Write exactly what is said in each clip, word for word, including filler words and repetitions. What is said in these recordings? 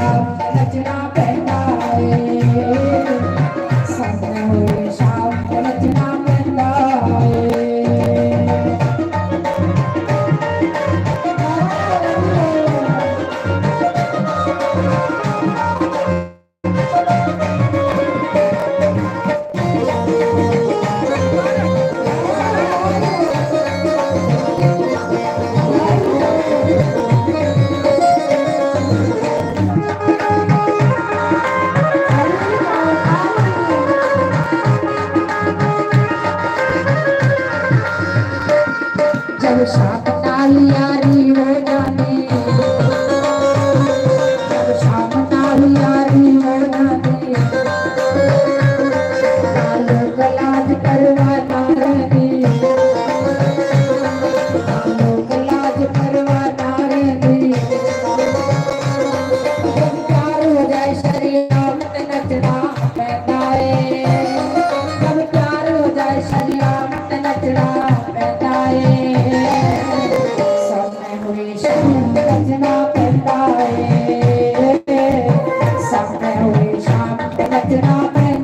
नचना पैंदा ਏ, सामने होए शांत नचना पैंदा ਏ। जब शाम नाल यारी हो जाती, जब शाम नाल यारी हो जाती, लोक लाज परवाह ना रहती, लोक लाज परवाह ना रहती। जब प्यार हो जाए शरिया मत नचना पैंदा ਏ, जब प्यार हो जाए शरिया मत नचना पैंदा ਏ। सामने हुई शाम नचना पैंदा ਏ, सामने हुई शाम नचना पैंदा ਏ।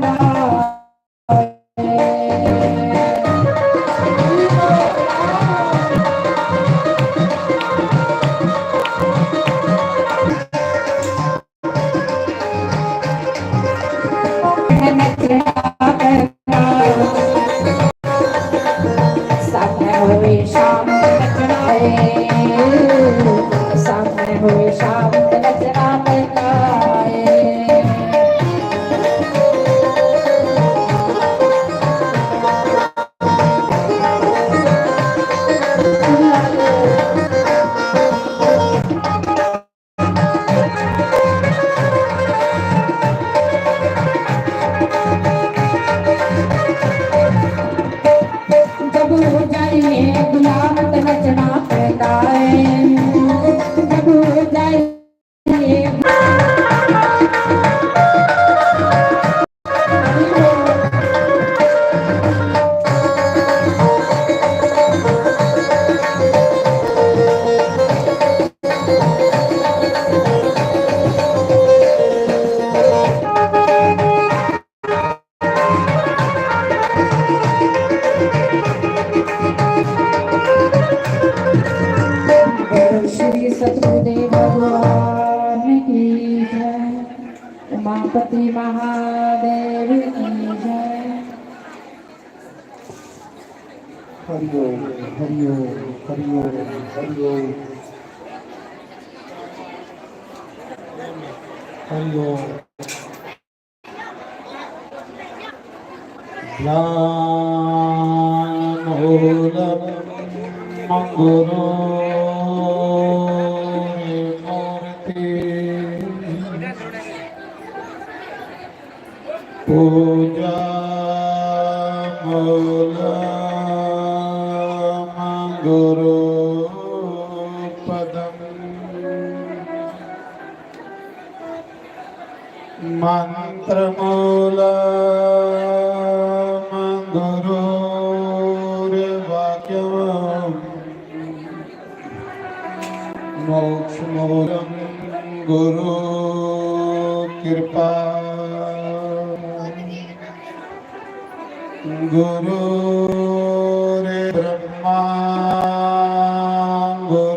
जब हो जाइए गुलाम ते नचना पैंदा ਏ, जब हो जाइए श्री सतगुरुदेव भगवान की जय, उमापति महादेव की जय। हरि ओम, हरि ओम, हरि ओम, हरि ओम। हरि ओम। ज्ञानमूलं गुरोर्मूर्ति। पूजा मूलं गुरु पदम। मंत्र मूलं गुरुर्वाक्यम। मोक्ष मूलं गुरु कृपा। गुरुर्ब्रह्मा गुरुर्विष्णु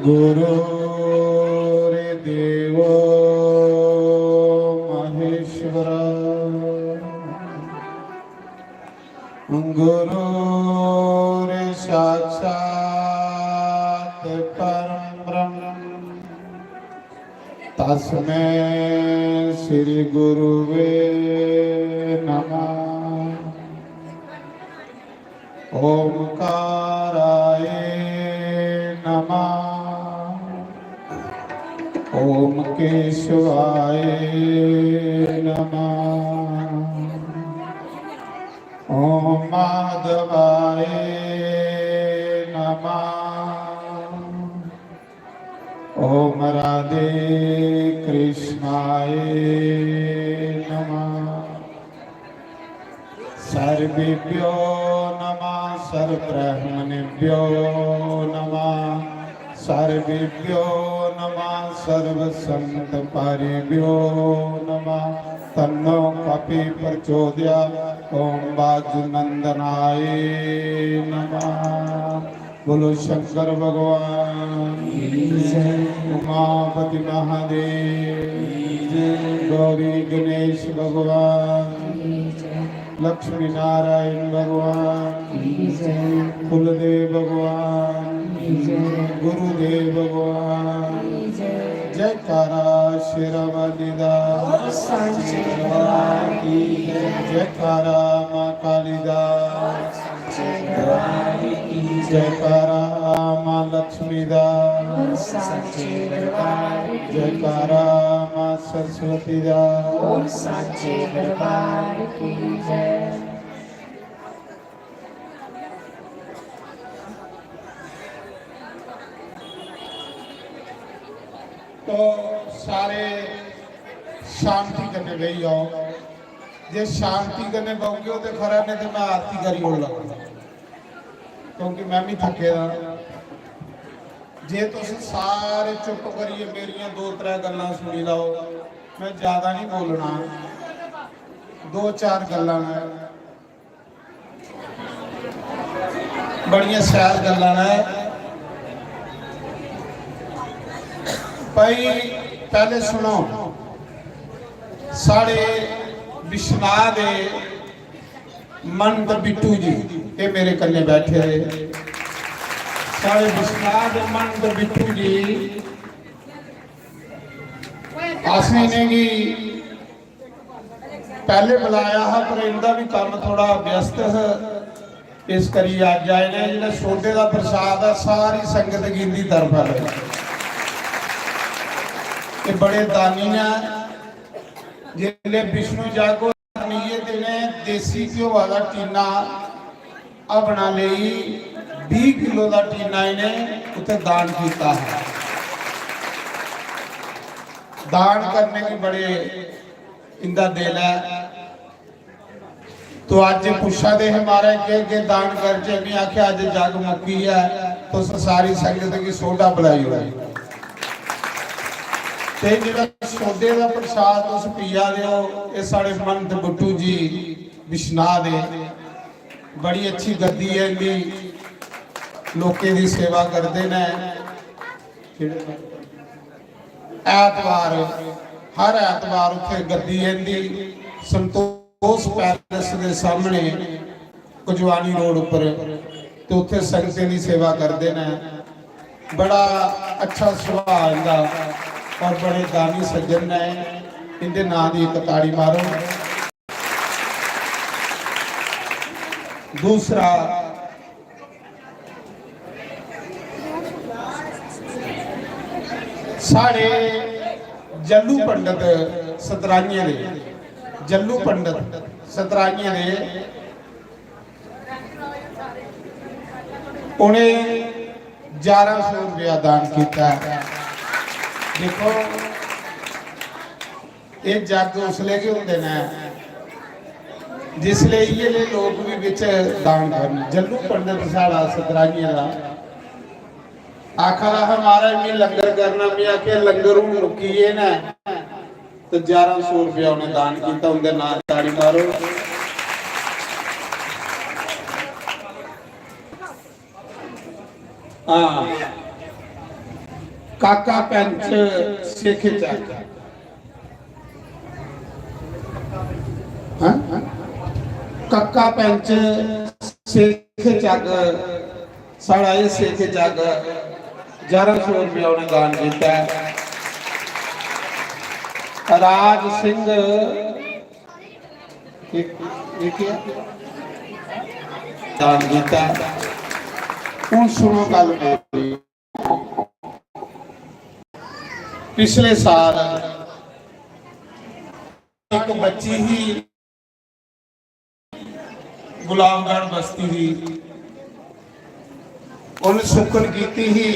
गुरुर्देवो महेश्वर। गुरुर्साक्षात् परं ब्रह्म। तस्मै श्री गुरुवे नमः। ओमकाराय नमः। ओम केशवाय नमः। ओम माधवाय नमः। ओम राधे कृष्णाय नमः। सर्वेभ्यो नमः। सर्वब्राह्मणेभ्यो नमः, सर्वेभ्यो नमः, सर्वसंतपारिभ्यो नमः। तन्नो कपि प्रचोदयात्। ओम वायुनंदनाय नमः। बोलो शंकर भगवान की जय। उमापति महादेव की जय। गौरी गणेश भगवान की जय। लक्ष्मी नारायण भगवान की जय। कुलदेव भगवान की जय। गुरुदेव भगवान की जय। जयकारा शेरा वाली दा। और सांचे दरबार की जय। जयकारा माँ काली दा। और सांचे दरबार की जय। जयकारा माँ लक्ष्मी दा। और सांचे दरबार की जय। जयकारा माँ सरस्वती दा। और सांचे दरबार की जय। तो सारे शांति कन्नै बेही जाओ। जे शांति कन्नै बौह्गे ओ ते खरा, नेईं ते मैं आरती करी ओड़ना, क्योंकि मैं भी थक्के दा। जे तुस सारे चुप करियै मेरियां दो त्रै गल्लां सुनी लैओ, मैं ज्यादा नहीं बोलना, दो चार गल्लां न। बड़ियां शैल गल्लां न भाई। पैह्ले सुनो, साढ़े बिश्नाह दे मंत बिट्टू जी, एह् मेरे कन्नै बैठे दे, साढ़े बिश्नाह दे मंत बिट्टू जी, असें इ'नेंगी पैह्ले बुलाया हा, पर इंदा बी कम्म थोह्ड़ा व्यस्त हा, इस करियै अज्ज आए न। जेह्ड़ा सोडे दा प्रसाद ऐ, सारी संगत गी इंदी तरफा लेई। ते बड़े दानी न। जिसलै विष्णु जागो नीयत इ'नें देसी घ्यो आह्ला टीना हवना लेई बीह् किलो दा टीना इ'नें उत्थै दान कीता हा। दान करने गी बड़े इंदा दिल ऐ। तो अज्ज पुच्छा दे हे, "महाराज, केह् केह् दान करचै?" में आखेआ, "अज्ज जग मुक्की ऐ, तुस सारी संगत गी सोडा पलाई ओड़ो।" ते जेह्ड़ा सोडे दा प्रसाद तुस पिया दे ओ, एह् साढ़े मंत बुट्टू जी बिश्नाह दे, बड़ी अच्छी गद्दी ऐ इंदी, लोकें दी सेवा करदे न। ऐतवार, हर ऐतवार उत्थै गद्दी ऐ इंदी, संतोष पैलेस दे सामने कजवानी रोड उप्पर, ते उत्थै संगतें दी सेवा करदे न। बड़ा अच्छा सुभाऽ इंदा और बड़े दानी सज्जन न। इंदे नांऽ दी इक ताड़ी मारो। दूसरा, साढ़े जल्लू पंडत सतराइयें दे, जल्लू पंडत सतराइयें दे, उ'नें ग्यारह सौ रुपया दान कीता। दिक्खो, एह् जग उसलै गै होंदे न जिसलै इ'यै लेह् लोक बी बिच दान करन। जल्लू पंडत साढ़ा सतराइयें दा आखा दा हा, "महाराज, मी लंगर करना।" मी आखेआ, "लंगर हून मुक्की गे न।" ते ग्यारह सौ रुपया उ'नें दान कीता, उं'दे नांऽ ताड़ी मारो। हां, काका पैंच सेखे चक। हां? काका पैंच सेखे चक, साढ़ा एह् सेखे चक, ग्यारह सौ रुपया उ'नें दान कीता ऐ। राज सिंह, एह्, एह् केह् ऐ? दान कीता ऐ। हून सुनो गल्ल मेरी। पिछले साल इक बच्ची ही गुलामगढ़ बस्ती दी, उन्न सुक्खन कीती ही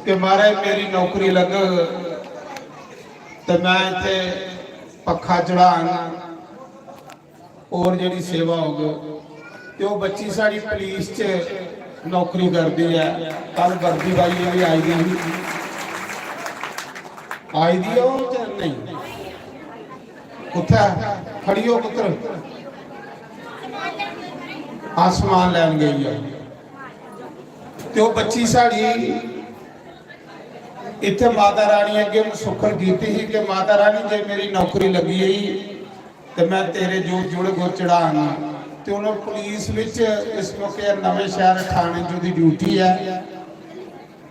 कि "महाराज, मेरी नौकरी लग्गग ते मैं इत्थै पक्खा चढ़ांग, और जेह्ड़ी सेवा होग।" ते ओह् बच्ची साढ़ी पुलिस च नौकरी करदी ऐ। कल वर्दी पाइयै बी आई दी ही, आई दी ऐ ओह् ते नेईं? कुत्थै खड़ी ओ पुत्तर? आसमान लैन गई ऐ। ते ओह् बच्ची साढ़ी इत्थै माता रानी अग्गें सुक्खन कीती ही कि माता रानी, जे मेरी नौकरी लग्गी गेई ते मैं तेरे जो जुड़े गो चढ़ांग। ते उन्होंने पुलिस विच इस मौके नवें शहर थाने च ओह्दी ड्यूटी ऐ।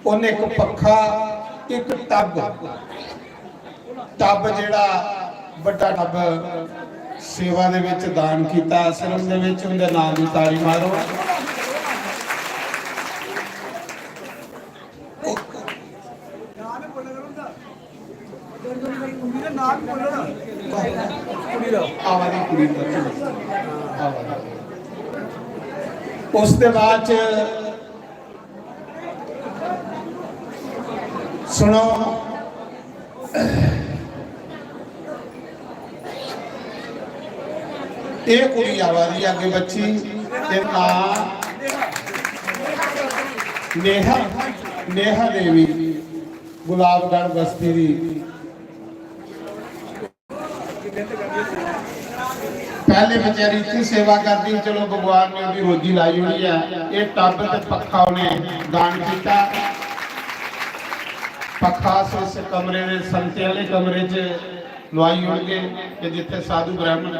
उन्हें एक पक्खा, एक टब, टब जेड़ा बड्डा टब सेवा दे विच दान कीता। आश्रम दे विच उंदे नाम दी ताड़ी मारो। आवा दी कुड़ी दा। आवा दी। उसदे बाद च सुनो, एह् कुड़ी आवा दी अग्गें बच्ची, ते नां नेहा, नेहा देवी, गुलाबगढ़ बस्ती दी। पैह्ले बचैरी इत्थै सेवा करदी, चलो भगवान ने ओह्दी रोजी लाई होनी ऐ। एह् टब ते पक्खा उ'नें दान कीता। पक्खा अस इस कमरे दे, संतें आह्ले कमरे च लोआई ओड़गे, कि जित्थै साधु ब्राह्मण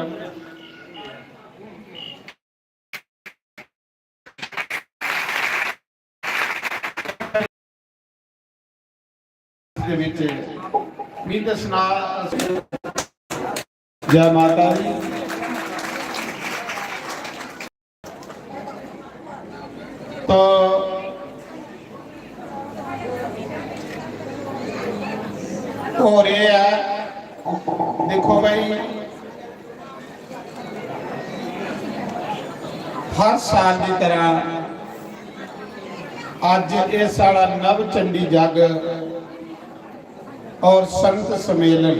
दे विच मी दसना। जय माता दी। तो होर एह् ऐ, दिक्खो भाई, हर साल दी तरह अज्ज एह् साढ़ा नव चंडी जग और संत सम्मेलन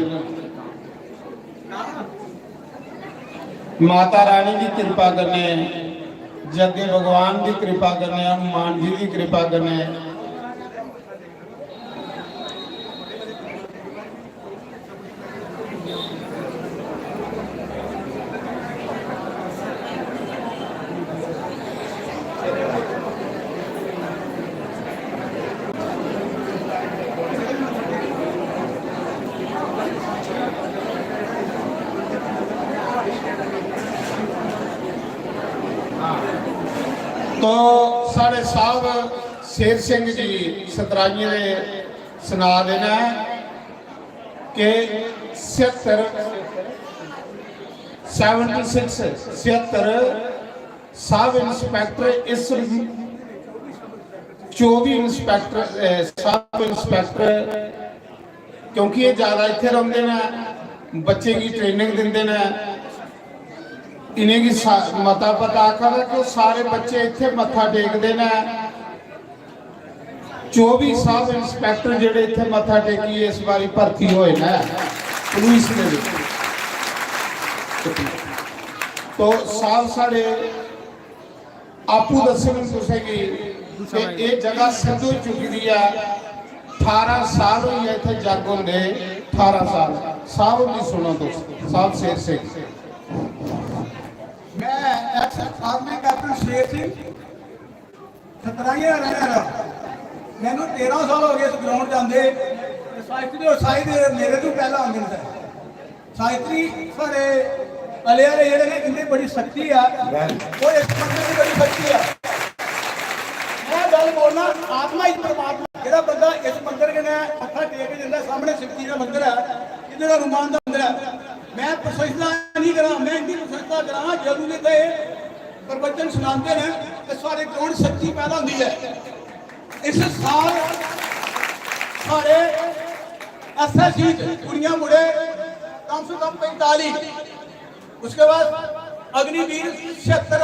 माता रानी दी कृपा कन्नै, जग्गे भगवान दी कृपा कन्नै, हनुमान जी दी कृपा कन्नै तो साढ़े साहब शेर सिंह जी सतराइयें दे सना दे न कि छिहत्तर, छिहत्तर, सब इंस्पैक्टर इस, चौबी इंस्पैक्टर, अ, सब इंस्पैक्टर, क्योंकि एह् ज्यादा इत्थै रौंह्दे न, बच्चें गी ट्रेनिंग दिंदे न, इ'नेंगी सा-, मता पता। आखा दा कि ओह् सारे बच्चे इत्थै मत्था टेकदे न। चौबी सब इंस्पैक्टर जेह्ड़े इत्थै मत्था टेकियै इस बारी भर्ती होए न पुलिस दे बिच, तो सब साढ़े आपूं दस्सङन तुसेंगी कि एह् जगह सिद्ध होई चुकी दी ऐ। ठारां साल होई गे इत्थै जग होंदे, ठारां साल। साहब हुंदी सुनो तुस, साहब शेर सिंह। मैं ex army captain Sher Singh, ठकराइयां रैहने आह्ला। मैनू तेरां साल हो गए इस ग्राउंड जांदे। ते शास्त्री और शाहिद मेरे तो पहला आंदे न सर। शास्त्री साढ़े अले आह्ले जेह्ड़े ने, इंदे बड़ी शक्ति ऐ। वो इस मंदर दी बड़ी शक्ति ऐ। मैं गल्ल बोलना, आत्मा इच परमात्मा। जेह्ड़ा बंदा इस मंदर कन्नै मत्था टेक के जंदा, सामने शिव जी दा मंदर ऐ, इद्धर हनुमान दा मंदर ऐ। मैं प्रशंसा नहीं करा, मैं इंदी प्रशंसा करा, जदूं दे ते प्रवचन सुनांदे ने ते साढ़े ग्राउंड शक्ति पैदा होंदी है। इस साल साढ़े एसएससी च कुड़ियां मुड़े कम से कम पैंताली, उसके बाद अग्निवीर छिहत्तर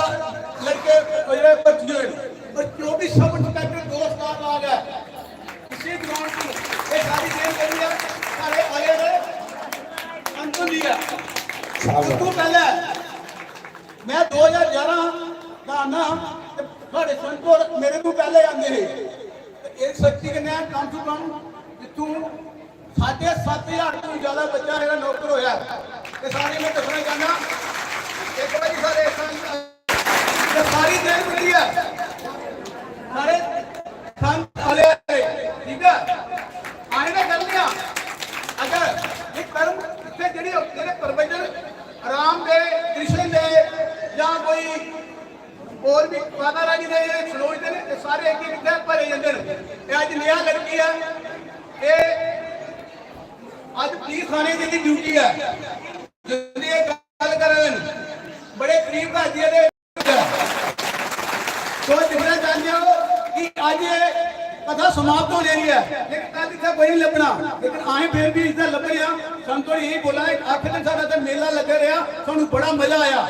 लड़के जेह्ड़े भर्ती होए न, और चौबी सब इंस्पैक्टर दो स्टार आ गए। इसी ग्राउंड की ये सारी गेम करी है, सारे आए हुए अंत होंदी है। शाबाश। सब तो पहले मैं दो हज़ार ग्यारह गाना, ते साढ़े संत होर मेरे तों पैह्ले आंदे हे। ते इस शक्ति कन्नै कम से कम इत्थूं साढ़े सत्त ज्हार तों ज्यादा बच्चा जेह्ड़ा नौकर होया ऐ। ते सारे में दस्सना चाहना, इक बारी सारे संत, ते सारी देन बुद्धि ऐ, सारे संत आले आले, ठीक ऐ? आए ना करने आं। अगर ये कर्म इत्थे जेह्ड़े, जेह्ड़े प्रवचन राम दे, कृष्ण दे, जां कोई होर भी माता रानी दे जेह्ड़े सलोच दे न, ते सारे इक इक इत्थै भरे जंदे न। ते अज्ज नेहा लड़की ऐ, एह् अज्ज पुलिस थाने दी ड्यूटी ऐ, जिंदी एह् गल्ल करा दे न, बड़े करीब घर दी ऐ। ते तुस दिक्खना चाहते हो कि अज्ज एह् कथा समाप्त होने आह्ली ऐ, लेकिन कल इत्थै कोई नहीं लब्भना, लेकिन असें फिर भी इत्थै लब्भे आं। संत होर यही बोला, आखदे साढ़ा ते मेला लग्गा रेहा, सानू बड़ा मजा आया।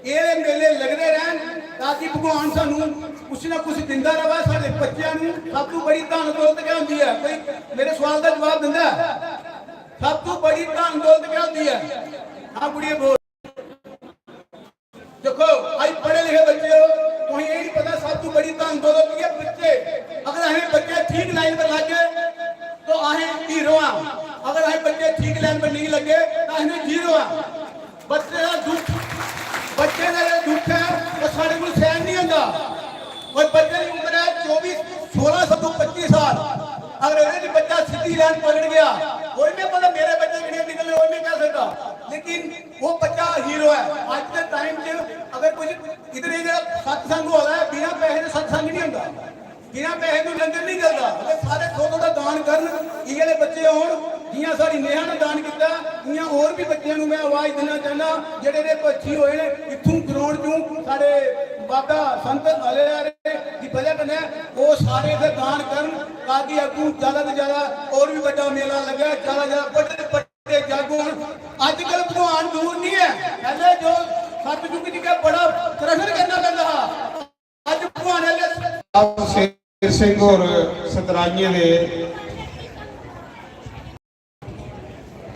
एह् मेले लगदे रैह्न, ताकि भगवान सानू कुछ ना कुछ दिंदा रवै। साढ़े बच्चेआं नू सब तू बड़ी धन दौलत केह् होंदी ऐ? कोई मेरे सवाल दा जवाब दिंदा ऐ? सब तू बड़ी धन दौलत केह् होंदी ऐ? हाँ कुड़िए बोल। देखो, अज पढ़े लिखे बच्चे हो, तुसें एह् नहीं पता सब तू बड़ी धन दौलत केह् ऐ? बच्चे। अगर असें बच्चे ठीक लाइन पर लागे तो असें हीरो हाँ, अगर असें बच्चे ठीक लाइन पर नहीं लगे तो असें जीरो हाँ। बच्चे दा दुख, बच्चे दा जेह्ड़ा दुख ऐ, ओह् साढ़े कोल सैह्न निं होंदा। और बच्चे दी उम्र ऐ चौबी, सोलां साल तों पच्ची साल। अगर एह्दे च बच्चा सिद्धी लाइन पकड़ गया, कोई निं पता मेरे बच्चे कि'यां निकलने, ओह् में कह सकदा। लेकिन वो बच्चा हीरो ऐ। अज्ज दे टाइम च अगर कुछ इधर इधर सत्संग होआ दा ऐ, बिना पैसे दे सत्संग नहीं होंदा। बिना पैसे तो लंगर नहीं चलदा। अगर सारे थोड़ा थोड़ा दान करन, इयै बच्चे होन, जियां साढ़ी नेहा ने दान किया, इयां होर भी बच्चों नू मैं आवाज देना चाहना, जेड़े ने पक्षी होए ने इत्थों ग्राउंड चों साढ़े बाबा संत आले आले दी वजह कन्नै ओह् सारे इत्थै दान करन, ताकि अग्गों ज्यादा तो ज्यादा होर भी बड्डा मेला लग्गै, ज्यादा ज्यादा बड्डे तो बड्डे जग होन। अज्जकल भगवान दूर नहीं है, पहले जो सतयुग च गै बड़ा प्रश्न करना पैंदा हा, अज्ज भगवान आह्ले राम शेर सिंह होर सतराइये दे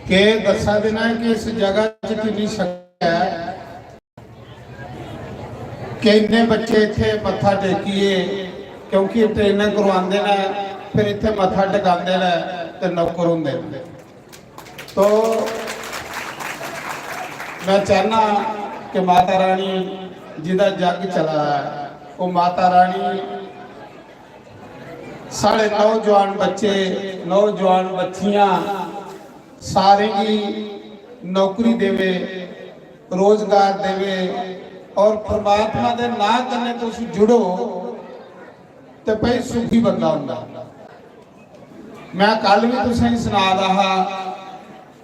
केह् दस्सा दे न कि इस जगह च किन्नी शक्ति ऐ कि इन्ने बच्चे इत्थै मत्था टेकियै, क्योंकि ट्रेनिंग करवांदे न, फिर इत्थै मत्था टकांदे न ते नौकर होंदे न। तो मैं चाहना कि माता रानी जिदा जग चला दा ऐ, ओह् माता रानी साढ़े नौजवान बच्चे, नौजवान बच्चियां सारें गी नौकरी देवे, रोजगार देवे और परमात्मा दे नां कन्नै तुस जुड़ो ते भाई सुखी बंदा होंदा। मैं कल भी तुसेंगी सना दा हा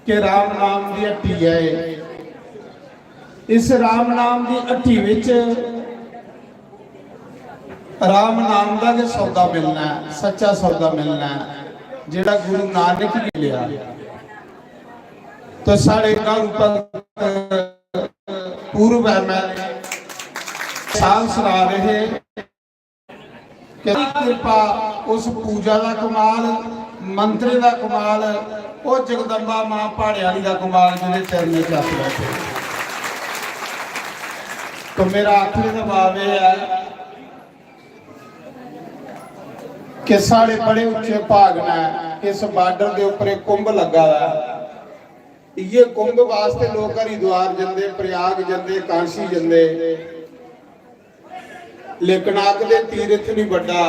कि राम नाम दी हट्टी ऐ एह्। इस राम नाम दी हट्टी विच राम नाम दा गै सौदा मिलना ऐ, सच्चा सौदा मिलना ऐ, जेह्ड़ा गुरु नानक गी मिलेआ। तो साढ़े घर पर पूर्व एमएलए साहब सना रहे हे कि कृपा, उस पूजा दा कमाल, मंत्रें दा कमाल, ओह् जगदम्बा मां प्हाड़े आह्ली दा कमाल, जेह्दे चरणें च अस बैठे। तो मेरा आखने दा भाव एह् ऐ कि साढ़े बड़े उच्चे भाग न, इस बार्डर दे उप्पर इक कुंभ लग्गा दा ऐ। इ'यै कुंभ वास्ते लोक हरिद्वार जंदे, प्रयाग जंदे, काशी जंदे। लेकिन आखदे तीर्थ नहीं बड्डा,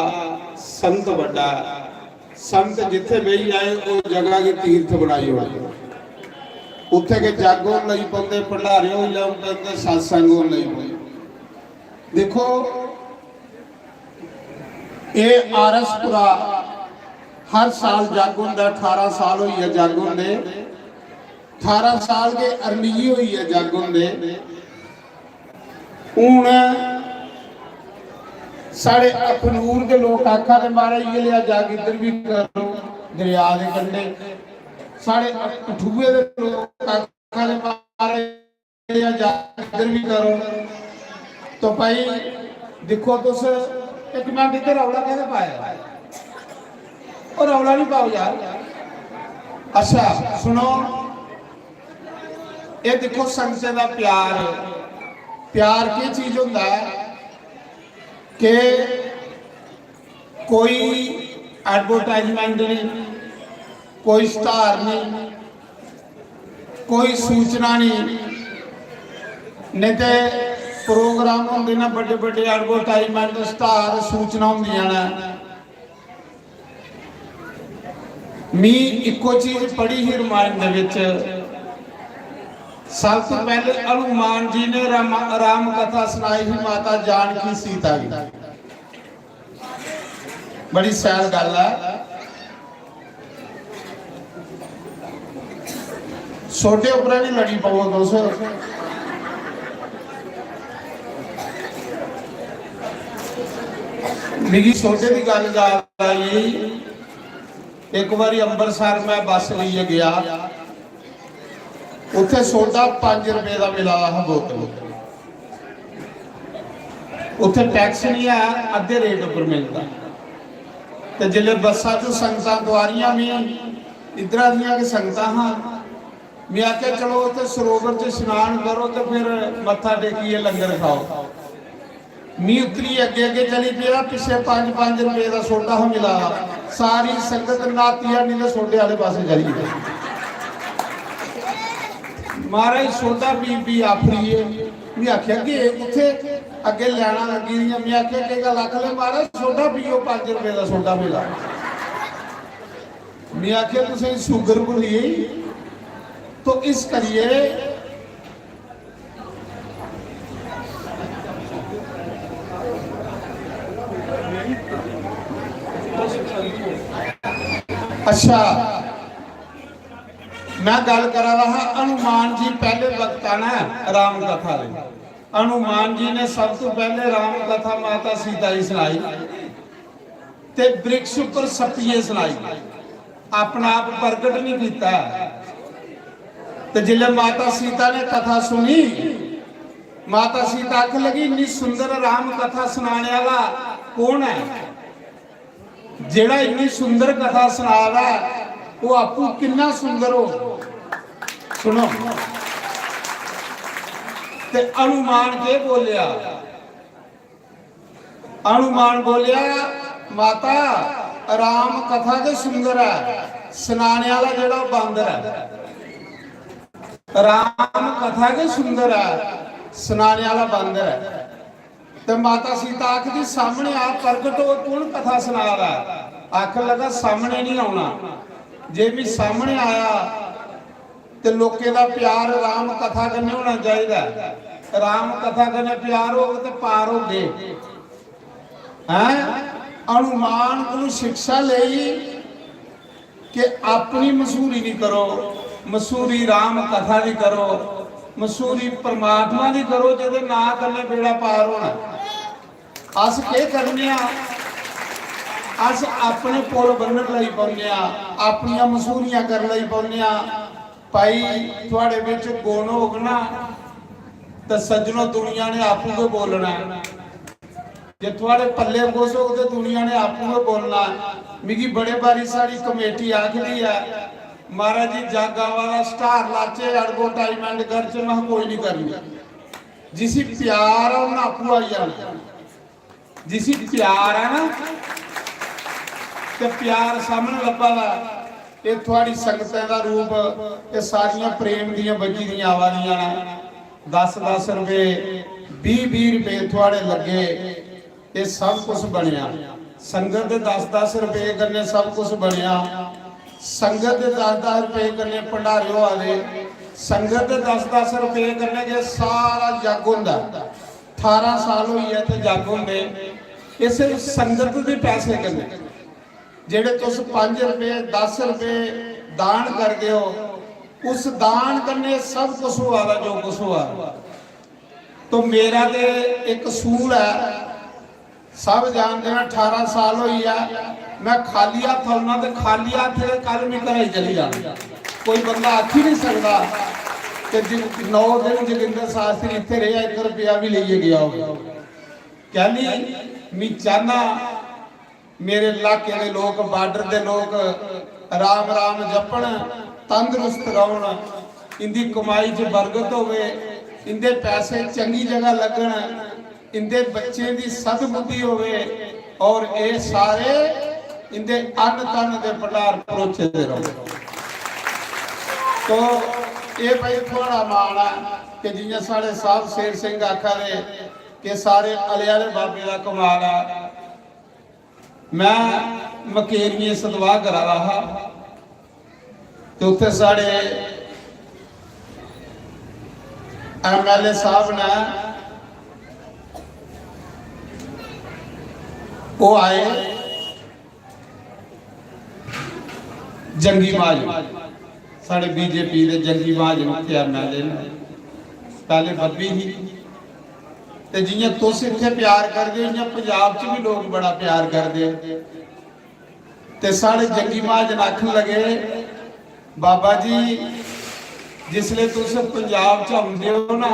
संत बड्डा। संत जिथे बेही जाए, ओह जगह गी तीर्थ बनाई ओड़े। उत्थे के जग होन लगी पौंदे, भंडारे होन लगी पौंदे, सत्संग होन लगी पौंदे। देखो, एह आरएसपुरा हर साल जग होंदा, अठारह साल होई गे जग होंदे, अठारह साल के अरनिये होई गे जग होंदे। हून साढ़े अखनूर दे लोक आखा दे, "महाराज, इ'यै लेआ जग इद्धर बी करो, दरिया दे कंढे।" साढ़े कठुए दे लोक आखा दे, "महाराज, इ'यै जग इद्धर बी करो।" तो भाई, दिक्खो तुस, इक मिंट, इद्धर रौला कैह्दे पाया? ओह् रौला निं पाओ यार। अच्छा, सुनो, एह् दिक्खो संगतें दा प्यार। प्यार केह् चीज होंदा ऐ कि कोई एडवर्टाइजमेंट नहीं, कोई इश्तहार नहीं, कोई सूचना नहीं। नहीं ते प्रोग्राम होंदे न, बड्डे बड्डे एडवर्टाइजमेंट, इश्तहार, सूचना होंदियां न। मी इक्को चीज पढ़ी ही रामायण दे विच, सब तो पहले हनुमान जी ने राम, राम कथा सुनाई ही माता जानकी सीता गी। बड़ी सैल गल्ल है। सोडे उप्पर नहीं लड़ी पवो तुस। मिगी सोडे दी गल्ल याद आई। एक बारी अंबरसर मैं बस लेइयै गया, उत्थे सोडा पंज रुपए दा मिला दा हा बोतल। उत्थे टैक्स नहीं है, अद्धे रेट उपर मिलदा। ते जिसले बस्सा च संगतां तुआरियां, मी इद्धरा दियां गै संगतां हां, में आखेआ, "चलो, उत्थे सरोवर च स्नान करो ते फिर मत्था टेकियै लंगर खाओ।" मी उतरी अग्गे अग्गे चली पेआ, पिच्छे पंज पंज रुपए दा सोडा हा मिला दा। सारी संगत न्हाती, आनी ते सोडे आह्ले पासै चली गेई। महाराज, सोडा पी पी आफरी गे। में आखेआ, "गे कुत्थे?" अग्गे लैना लग्गी दियां। में आखेआ, "केह् गल्ल?" आखन लगे, "महाराज, सोडा पियो, पंज रुपए दा सोडा मिला।" में आखेआ, "तुसें शुगर भुल्ली गेई?" तो इस करिए अच्छा, मैं गल्ल करा दा हा, हनुमान जी पैह्ले वक्ता न राम कथा दे। हनुमान जी ने सब तो पैह्ले राम कथा माता सीता गी सनाई ते वृक्ष उपर सप्पिये सनाई, अपना आप प्रगट नहीं किया। ते जिसले माता सीता ने कथा सुनी, माता सीता आखन लगी, "इन्नी सुंदर राम कथा सुनाने वाला कौन है? जेड़ा इन्नी सुंदर कथा सुना रहा है, वो आपू किन्ना सुंदर हो।" सुनो, ते हनुमान के बोलिया? हनुमान बोलिया, "माता, राम कथा ते सुंदर है, सुनाने वाला जेड़ा बांदर है।" राम कथा के सुंदर है, सुनाने वाला बांदर है। ते माता सीता आखदी, "सामने आप प्रगट हो, कौन कथा सुना रहा है?" आखन लगा, "सामने नहीं आना, जे मैं सामने आया ते लोकें दा प्यार राम कथा कन्नै होना चाहिदा। राम कथा कन्नै प्यार होग ते पार होगे।" हैं? हनुमान कोलू शिक्षा लेई कि अपनी मशहूरी नहीं करो, मशहूरी राम कथा दी करो, मशहूरी परमात्मा दी करो, जेह्दे नां कन्नै बेड़ा पार होना। अस केह् करने आं? अस अपने पुल बन्नन लगी पौने आं, अपनियां मशहूरियां करन लगी पौने आं। भाई, थुआढ़े बिच गुण होग ना, ते सज्जनो, दुनिया ने आपूं गै बोलना ऐ। जे थुआढ़े पल्ले कुछ होग ते दुनिया ने आपूं गै बोलना। मिगी बड़े बारी साढ़ी कमेटी आखदी ऐ, "महाराज जी, जग आवा दा, स्टार लाचे, एडवर्टाइजमेंट करचे।" मैं कोई नहीं करनी। जिसी प्यार ऐ, उन्नै आपूं आई जाना। जिसी प्यार ऐ ना, ते प्यार सामने लब्भा दा। एह् थुआढ़ी संगतें दा रूप, एह् सारियां प्रेम दियां बज्जी दियां आवा दियां न। दस दस रपेऽ, बीह् बीह् रपेऽ थुआढ़े लग्गे, एह् सब कुछ बनेआ। संगत दे दस दस रपेऽ कन्नै सब कुछ बनेआ। संगत दे दस दस रपेऽ कन्नै भंडारे होआ दे। संगत दे दस दस रपेऽ कन्नै गै सारा जग होंदा। ठारां साल होई गे इत्थै जग होंदे। एह् सिर्फ संगत दे पैसे कन्नै, जेह्ड़े तुस पंज रपेऽ, दस रपेऽ दान करदे ओ, उस दान कन्नै सब कुछ होआ दा, जो कुछ होआ दा। तो मेरा ते इक सूल ऐ, सब जानदे न, ठारां साल होई गेआ, मैं खाली हत्थ औना ते खाली हत्थ गै कल मैं घरै गी चली जाना। कोई बंदा आखी नहीं सकदा कि जग-, नौ दिन जोगिंदर शास्त्री इत्थै रेहा, इक रपेआ बी लेइयै गेआ होग। कैली? मैं चाहना मेरे इलाके दे लोक, बार्डर दे लोक राम राम जपन, तंदरुस्त रौहन, इंदी कमाई च बरकत होवे, इंदे पैसे चंगी जगह लगन, इंदे बच्चें दी सद्बुद्धि होवे और एह् सारे इंदे अन्न धन दे भंडार भरोचे दे रौह्न। तो एह् भाई थुआढ़ा मान ऐ कि जियां साढ़े साहब शेर सिंह आखा दे कि सारे अले आह्ले बाबे दा कमाल ऐ। मैं मकेरियें सतवाह् करा दा हा ते उत्थै साढ़े एमएलए साहब ने ओह् आए जंगी महाजन, साढ़े बीजेपी दे जंगी महाजन उत्थै एमएलए ने, पैह्ले बब्बी ही। ते जियां तुस इत्थै प्यार करदे ओ, इयां पंजाब च बी लोक बड़ा प्यार करदे। ते साढ़े जंगी महाजन आखन लगे, "बाबा जी, जिसले तुस पंजाब च औंदे हो ना,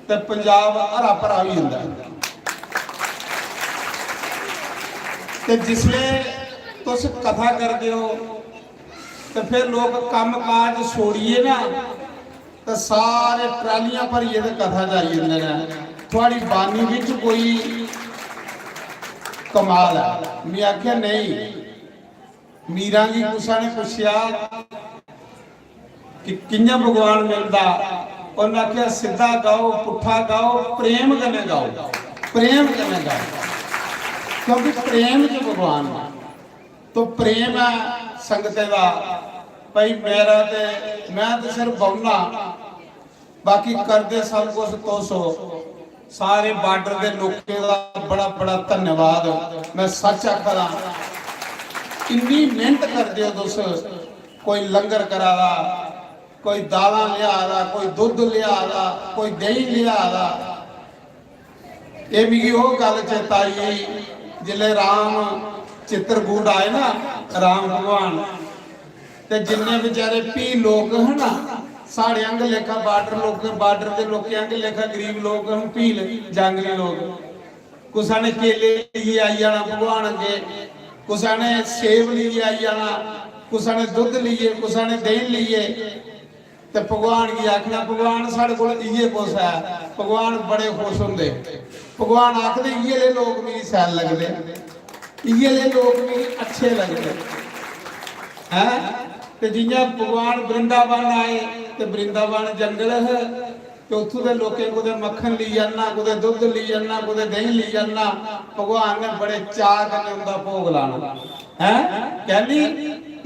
ते पंजाब हरा भरा होई जंदा ऐ। ते जिसले तुस कथा करदे हो, ते फिर लोक कम्म काज छोड़ियै ना, ते सारे ट्रालियां भरियै ते कथा च आई जंदे न। थुआढ़ी बानी बिच कोई कमाल ऐ।" में आखेआ, "नेईं।" मीरा गी कुसै ने पुच्छेआ कि कि'यां भगवान मिलदा, उन्नै आखेआ, "सिद्धा गाओ, पुट्ठा गाओ, प्रेम कन्नै गाओ, प्रेम कन्नै गाओ, क्योंकि प्रेम च भगवान ऐ।" तो प्रेम ऐ संगतें दा। भाई, मेरा ते, मैं ते सिर्फ बौह्ना, बाकी करदे सब कुछ तुस हो। सारे बार्डर दे लोकें दा बड़ा बड़ा धन्यवाद। मैं सच आखा दा, इन्नी मेहनत करदे हो तुस। कोई लंगर करा दा, कोई दालां लेआ दा, कोई दुद्ध लेआ दा, कोई देहीं लेआ दा। एह् मिगी ओह् गल्ल चेता आई गेई, जिसलै राम चित्रकूट आए ना, राम भगवान, ते जिन्ने बेचारे भील लोक हे ना, साढ़े आंग लेखा बार्डर लोक, बार्डर दे लोकें आंग लेखा गरीब लोक हे, भील जांगली लोक। कुसै ने केले लेइयै आई जाना भगवान अग्गे, कुसै ने सेब लेइयै आई जाना, कुसै ने दुद्ध लेइयै, कुसै ने देहीं लेइयै। ते भगवान गी आखना, "भगवान, साढ़े कोल इ'यै कुछ ऐ।" भगवान बड़े खुश होंदे। भगवान आखदे, "इ'यै ले लोक मिगी शैल लगदे, इ'यै ले लोक मिगी अच्छे लगदे।" हैं? ते जि'यां भगवान वृंदावन आए, ते वृंदावन जंगल है, ते उत्थूं दे लोकें कुतै मक्खन लेई आना, कुतै दुद्ध लेई आना, कुतै देहीं लेई आना। भगवान ने बड़े चाऽ कन्नै उं'दा भोग लाना। हैं? कैह्ली?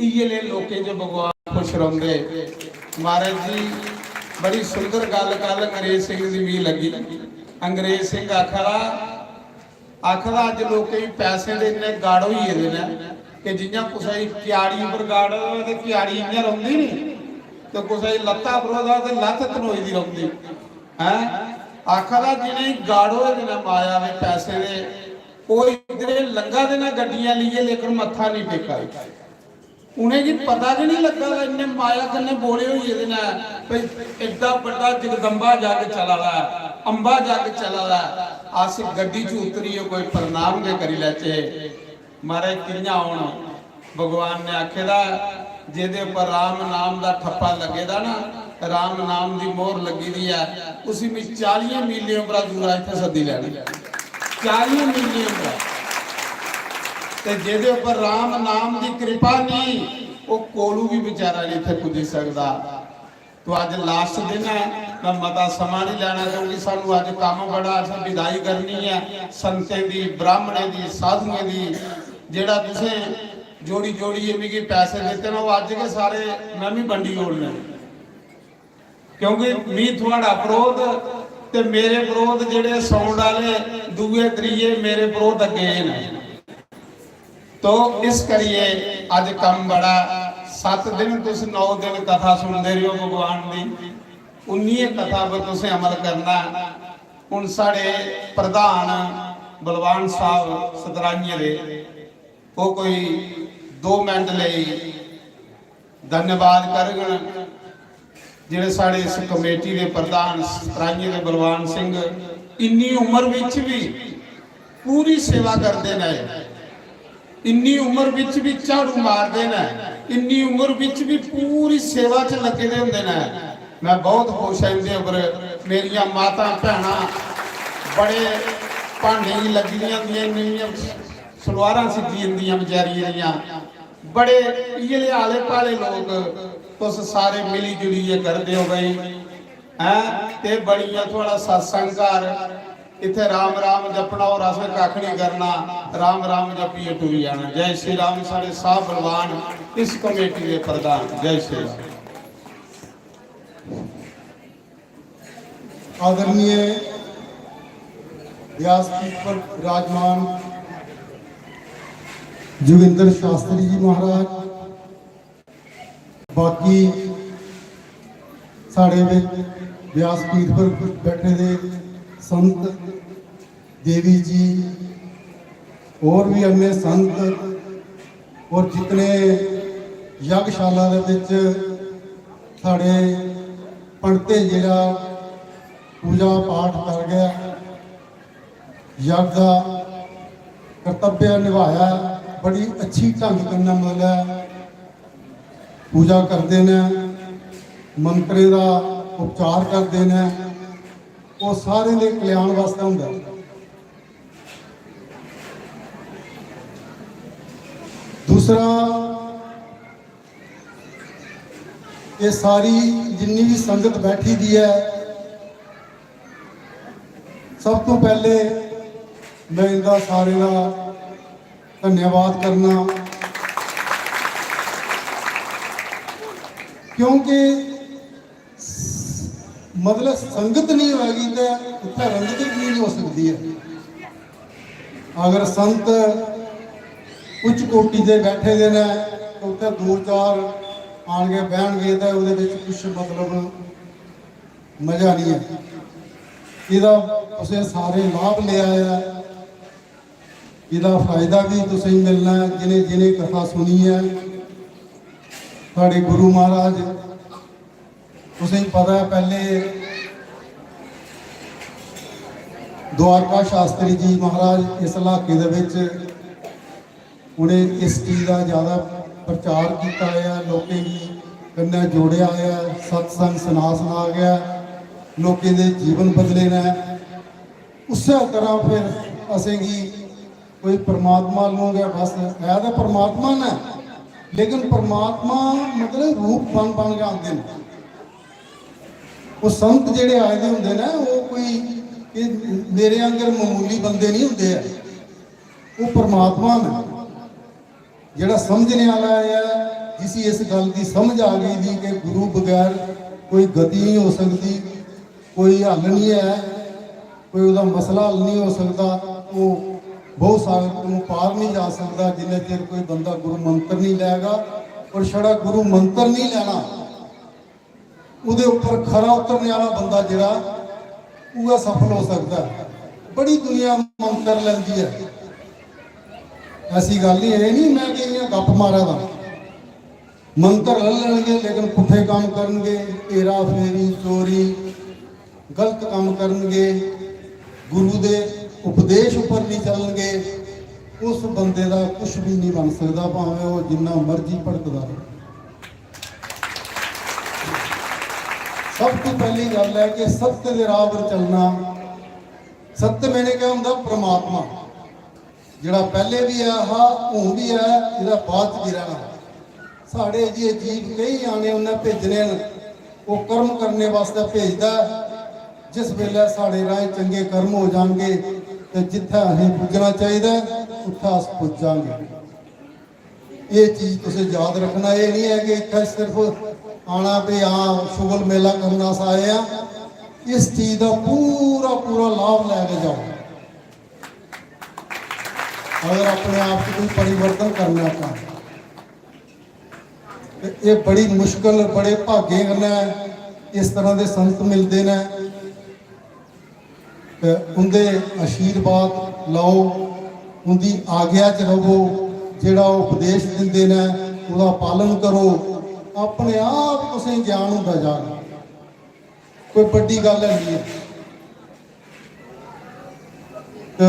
इ'यै ले लोकें च भगवान खुश रौंह्दे। महाराज जी, बड़ी सुंदर गल्ल कल अंग्रेज सिंह दी मिगी लग्गी। अंग्रेज सिंह आखा दा, आखा दा, "अज्ज लोकें गी पैसें दे इन्ने गड़ होई गेदे न कि जि'यां कुसै गी क्यारी उप्पर गड़ होऐ ते क्यारी इ'यां रौंह्दी नी, ते कुसै गी लत्ता पर होऐ ते लत्त तनोई दी रौंह्दी।" हैं? आखा दा, "जि'नेंगी गड़ होए दे न माया दे, पैसें दे, ओह् इद्धरे लंघा दे न गड्डियां लेइयै, लेकिन मत्था नहीं टेका दे।" उ'नेंगी पता गै नहीं लग्गा दा, इन्ने माया कन्नै बोले होई गेदे न, भई एड्डा बड्डा जगदम्बा जग चला दा ऐ, अम्बा जग चला दा ऐ, अस गड्डी च उतरियै कोई प्रणाम गै करी लैचे। महाराज, कि'यां औन? भगवान ने आखे दा, जेह्दे उप्पर राम नाम दा ठप्पा लग्गे दा ना, राम नाम दी मोहर लग्गी दी ऐ, उसी मैं चालियें मीलें उप्परा दूरा इत्थै सद्दी लैना। चालियें मीलें उप्परा। ते जेह्दे उप्पर राम नाम दी कृपा नेईं, ओह् कोलू बी बेचारा नेईं इत्थै पुज्जी सकदा। तो अज्ज लास्ट दिन ऐ, मैं मता समां नहीं लैना, क्योंकि सानू अज्ज कम्म बड़ा, असें विदाई करनी ऐ संतें दी, ब्राह्मणें दी, साधुएं दी। जेह्ड़ा तुसें जोड़ी जोड़ियै मिगी पैसे दित्ते न, ओह् अज्ज गै सारे मैं भी बंडी ओड़ने, क्योंकि मी थुआढ़ा बरोध ते मेरे बरोध जेह्ड़े sound आह्ले दूए त्रिये मेरे बरोध अग्गे न। तो इस करिए अज कम्म बड़ा, सत्त दिन तुस नौ दिन कथा सुनदे रहो भगवान दी, उन्नी कथा पर तुसें अमल करना। हुन साढ़े प्रधान बलवान साहब सतराइये दे, ओह् कोई दो मिनट लेई धन्यवाद करगन, जेह्ड़े साढ़े इस कमेटी दे प्रधान सतराइये दे बलवान सिंह इन्नी उम्र विच भी पूरी सेवा करदे न, इन्नी उम्र विच भी झाड़ू मारदे न, इन्नी उम्र विच भी पूरी सेवा च लग्गे दे होंदे न। मैं बहुत खुश आं इंदे उप्पर। मेरियां मातां भैनां बड़े भांडे गी लग्गी दियां होंदियां, नमियां सलवारां सिज्जी जंदियां बचारियें दियां। बड़े इ'यै लेह् आले भाले लोक तुस सारे मिली जुलियै करदे ओ भाई, हैं? ते बनिया थुआढ़ा सत्संग घर। इत्थै राम राम जपना और असें कक्ख नहीं करना, राम राम जपियै टुरी जाना। जय श्री राम। साढ़े साहब बलवान, इस कमेटी दे प्रधान। जय श्री राम। आदरणीय व्यासपीठ पर विराजमान जोगिंदर शास्त्री जी महाराज, बाकी साढ़े विच व्यासपीठ पर बैठे दे संत, देवी जी, और भी अन्य संत, और जितने यज्ञशाला दे विच साढ़े पंडितें जेह्ड़ा पूजा पाठ करके यज्ञ दा कर्तव्य निभाया, बड़ी अच्छी ढंग कन्नै मतलब पूजा करदे न, मंत्रें दा उपचार करदे न, ओह् सारें दे कल्याण वास्तै होंदा ऐ। दूसरा, ये सारी जिन्नी भी संगत बैठी दी है, सब तो पहले मैं इंदा सारे का धन्यवाद करना, क्योंकि मतलब संगत नहीं होएगी ते उत्थै रंगत भी नहीं हो सकती है। अगर संत उच्च कोटि दे बैठे दे न, ते उत्थै दो चार आन के बहन गए ते ओह्दे बिच कुछ मतलब मजा नहीं है। एह्दा तुसें सारे लाभ लेआ ऐ, एह्दा फायदा भी तुसें मिलना ऐ। जिनें जिनें कथा सुनी ऐ, साढ़े गुरु महाराज, तुसें पता है, पहले द्वारका शास्त्री जी महाराज इस इलाके दे विच उ'नें इस चीज दा ज्यादा प्रचार कीता ऐ, लोकें गी कन्नै जोड़ेआ ऐ, सत्संग सना सना गया, लोकें दे जीवन बदले न। उस्सै तरह फिर असेंगी कोई परमात्मा आलू गै बस है, ते परमात्मा न, लेकिन परमात्मा मतलब रूप बन बन के आंदे न। ओह् संत जेह्ड़े आए दे होंदे न, ओह् कोई एह् मेरे आंगर मामूली बंदे नहीं होंदे ऐ, ओह् परमात्मा न। जेह्ड़ा समझने आह्ला ऐ, जिसी इस गल्ल दी समझ आ गई दी कि गुरु बगैर कोई गति नहीं हो सकदी, कोई हल नहीं है, कोई ओह्दा मसला हल नहीं हो सकदा, ओह् भव सागर कोलों पार नहीं जा सकदा जिन्ने चिर कोई बंदा गुरु मंत्र नहीं लैगा। और छड़ा गुरु मंत्र नहीं लैना, ओह्दे उप्पर खरा उतरने आह्ला बंदा जेह्ड़ा, उ'ऐ सफल हो सकदा ऐ। बड़ी दुनिया मंत्र लैंदी ऐ, ऐसी गल्ल नहीं, एह् नहीं मैं कि इ'यां गप्प मारा दा। मंत्र लेई लैणगे, लेकिन पुट्ठे कम्म करनगे, हेरा फेरी, चोरी, गलत कम्म करनगे, गुरु दे उपदेश उप्पर नहीं चलनगे, उस बंदे दा कुछ भी नहीं बन सकदा, भावें ओह् जिन्ना मर्जी भटकदा रहे। सब तो पहली गल्ल है कि सत्य दे राह पर चलना। सत्य मैंने क्या होंदा? परमात्मा, जेह्ड़ा पैह्ले बी ऐ हा, हून बी ऐ, एह्दा बाद च बी रैह्ना। साढ़े जिहे जीव केईं आने उन्नै भेजने न, ओह् कर्म करने वास्तै भेजदा ऐ। जिस बेल्लै साढ़े राहें चंगे कर्म हो जाणगे ते जित्थै असें पुज्जना चाहिदा ऐ, उत्थै अस पुज्जांगे। एह् चीज तुसें याद रक्खना, एह् निं ऐ कि इत्थै सिर्फ आना ते हां शुगल मेला करन अस आए आं। इस चीज दा पूरा पूरा लाभ लै के जाओ। अगर अपने आप च कोई परिवर्तन करना चाहना ते एह् बड़ी मुश्कल, बड़े भागें कन्नै इस तरह दे संत मिलदे न। ते उं'दे आशीर्वाद लैओ, उं'दी आज्ञा च र'वो, जेह्ड़ा ओह् उपदेश दिंदे न, ओह्दा पालन करो, अपने आप तुसें ज्ञान होंदा जाग। कोई बड्डी गल्ल है नहीं है। ते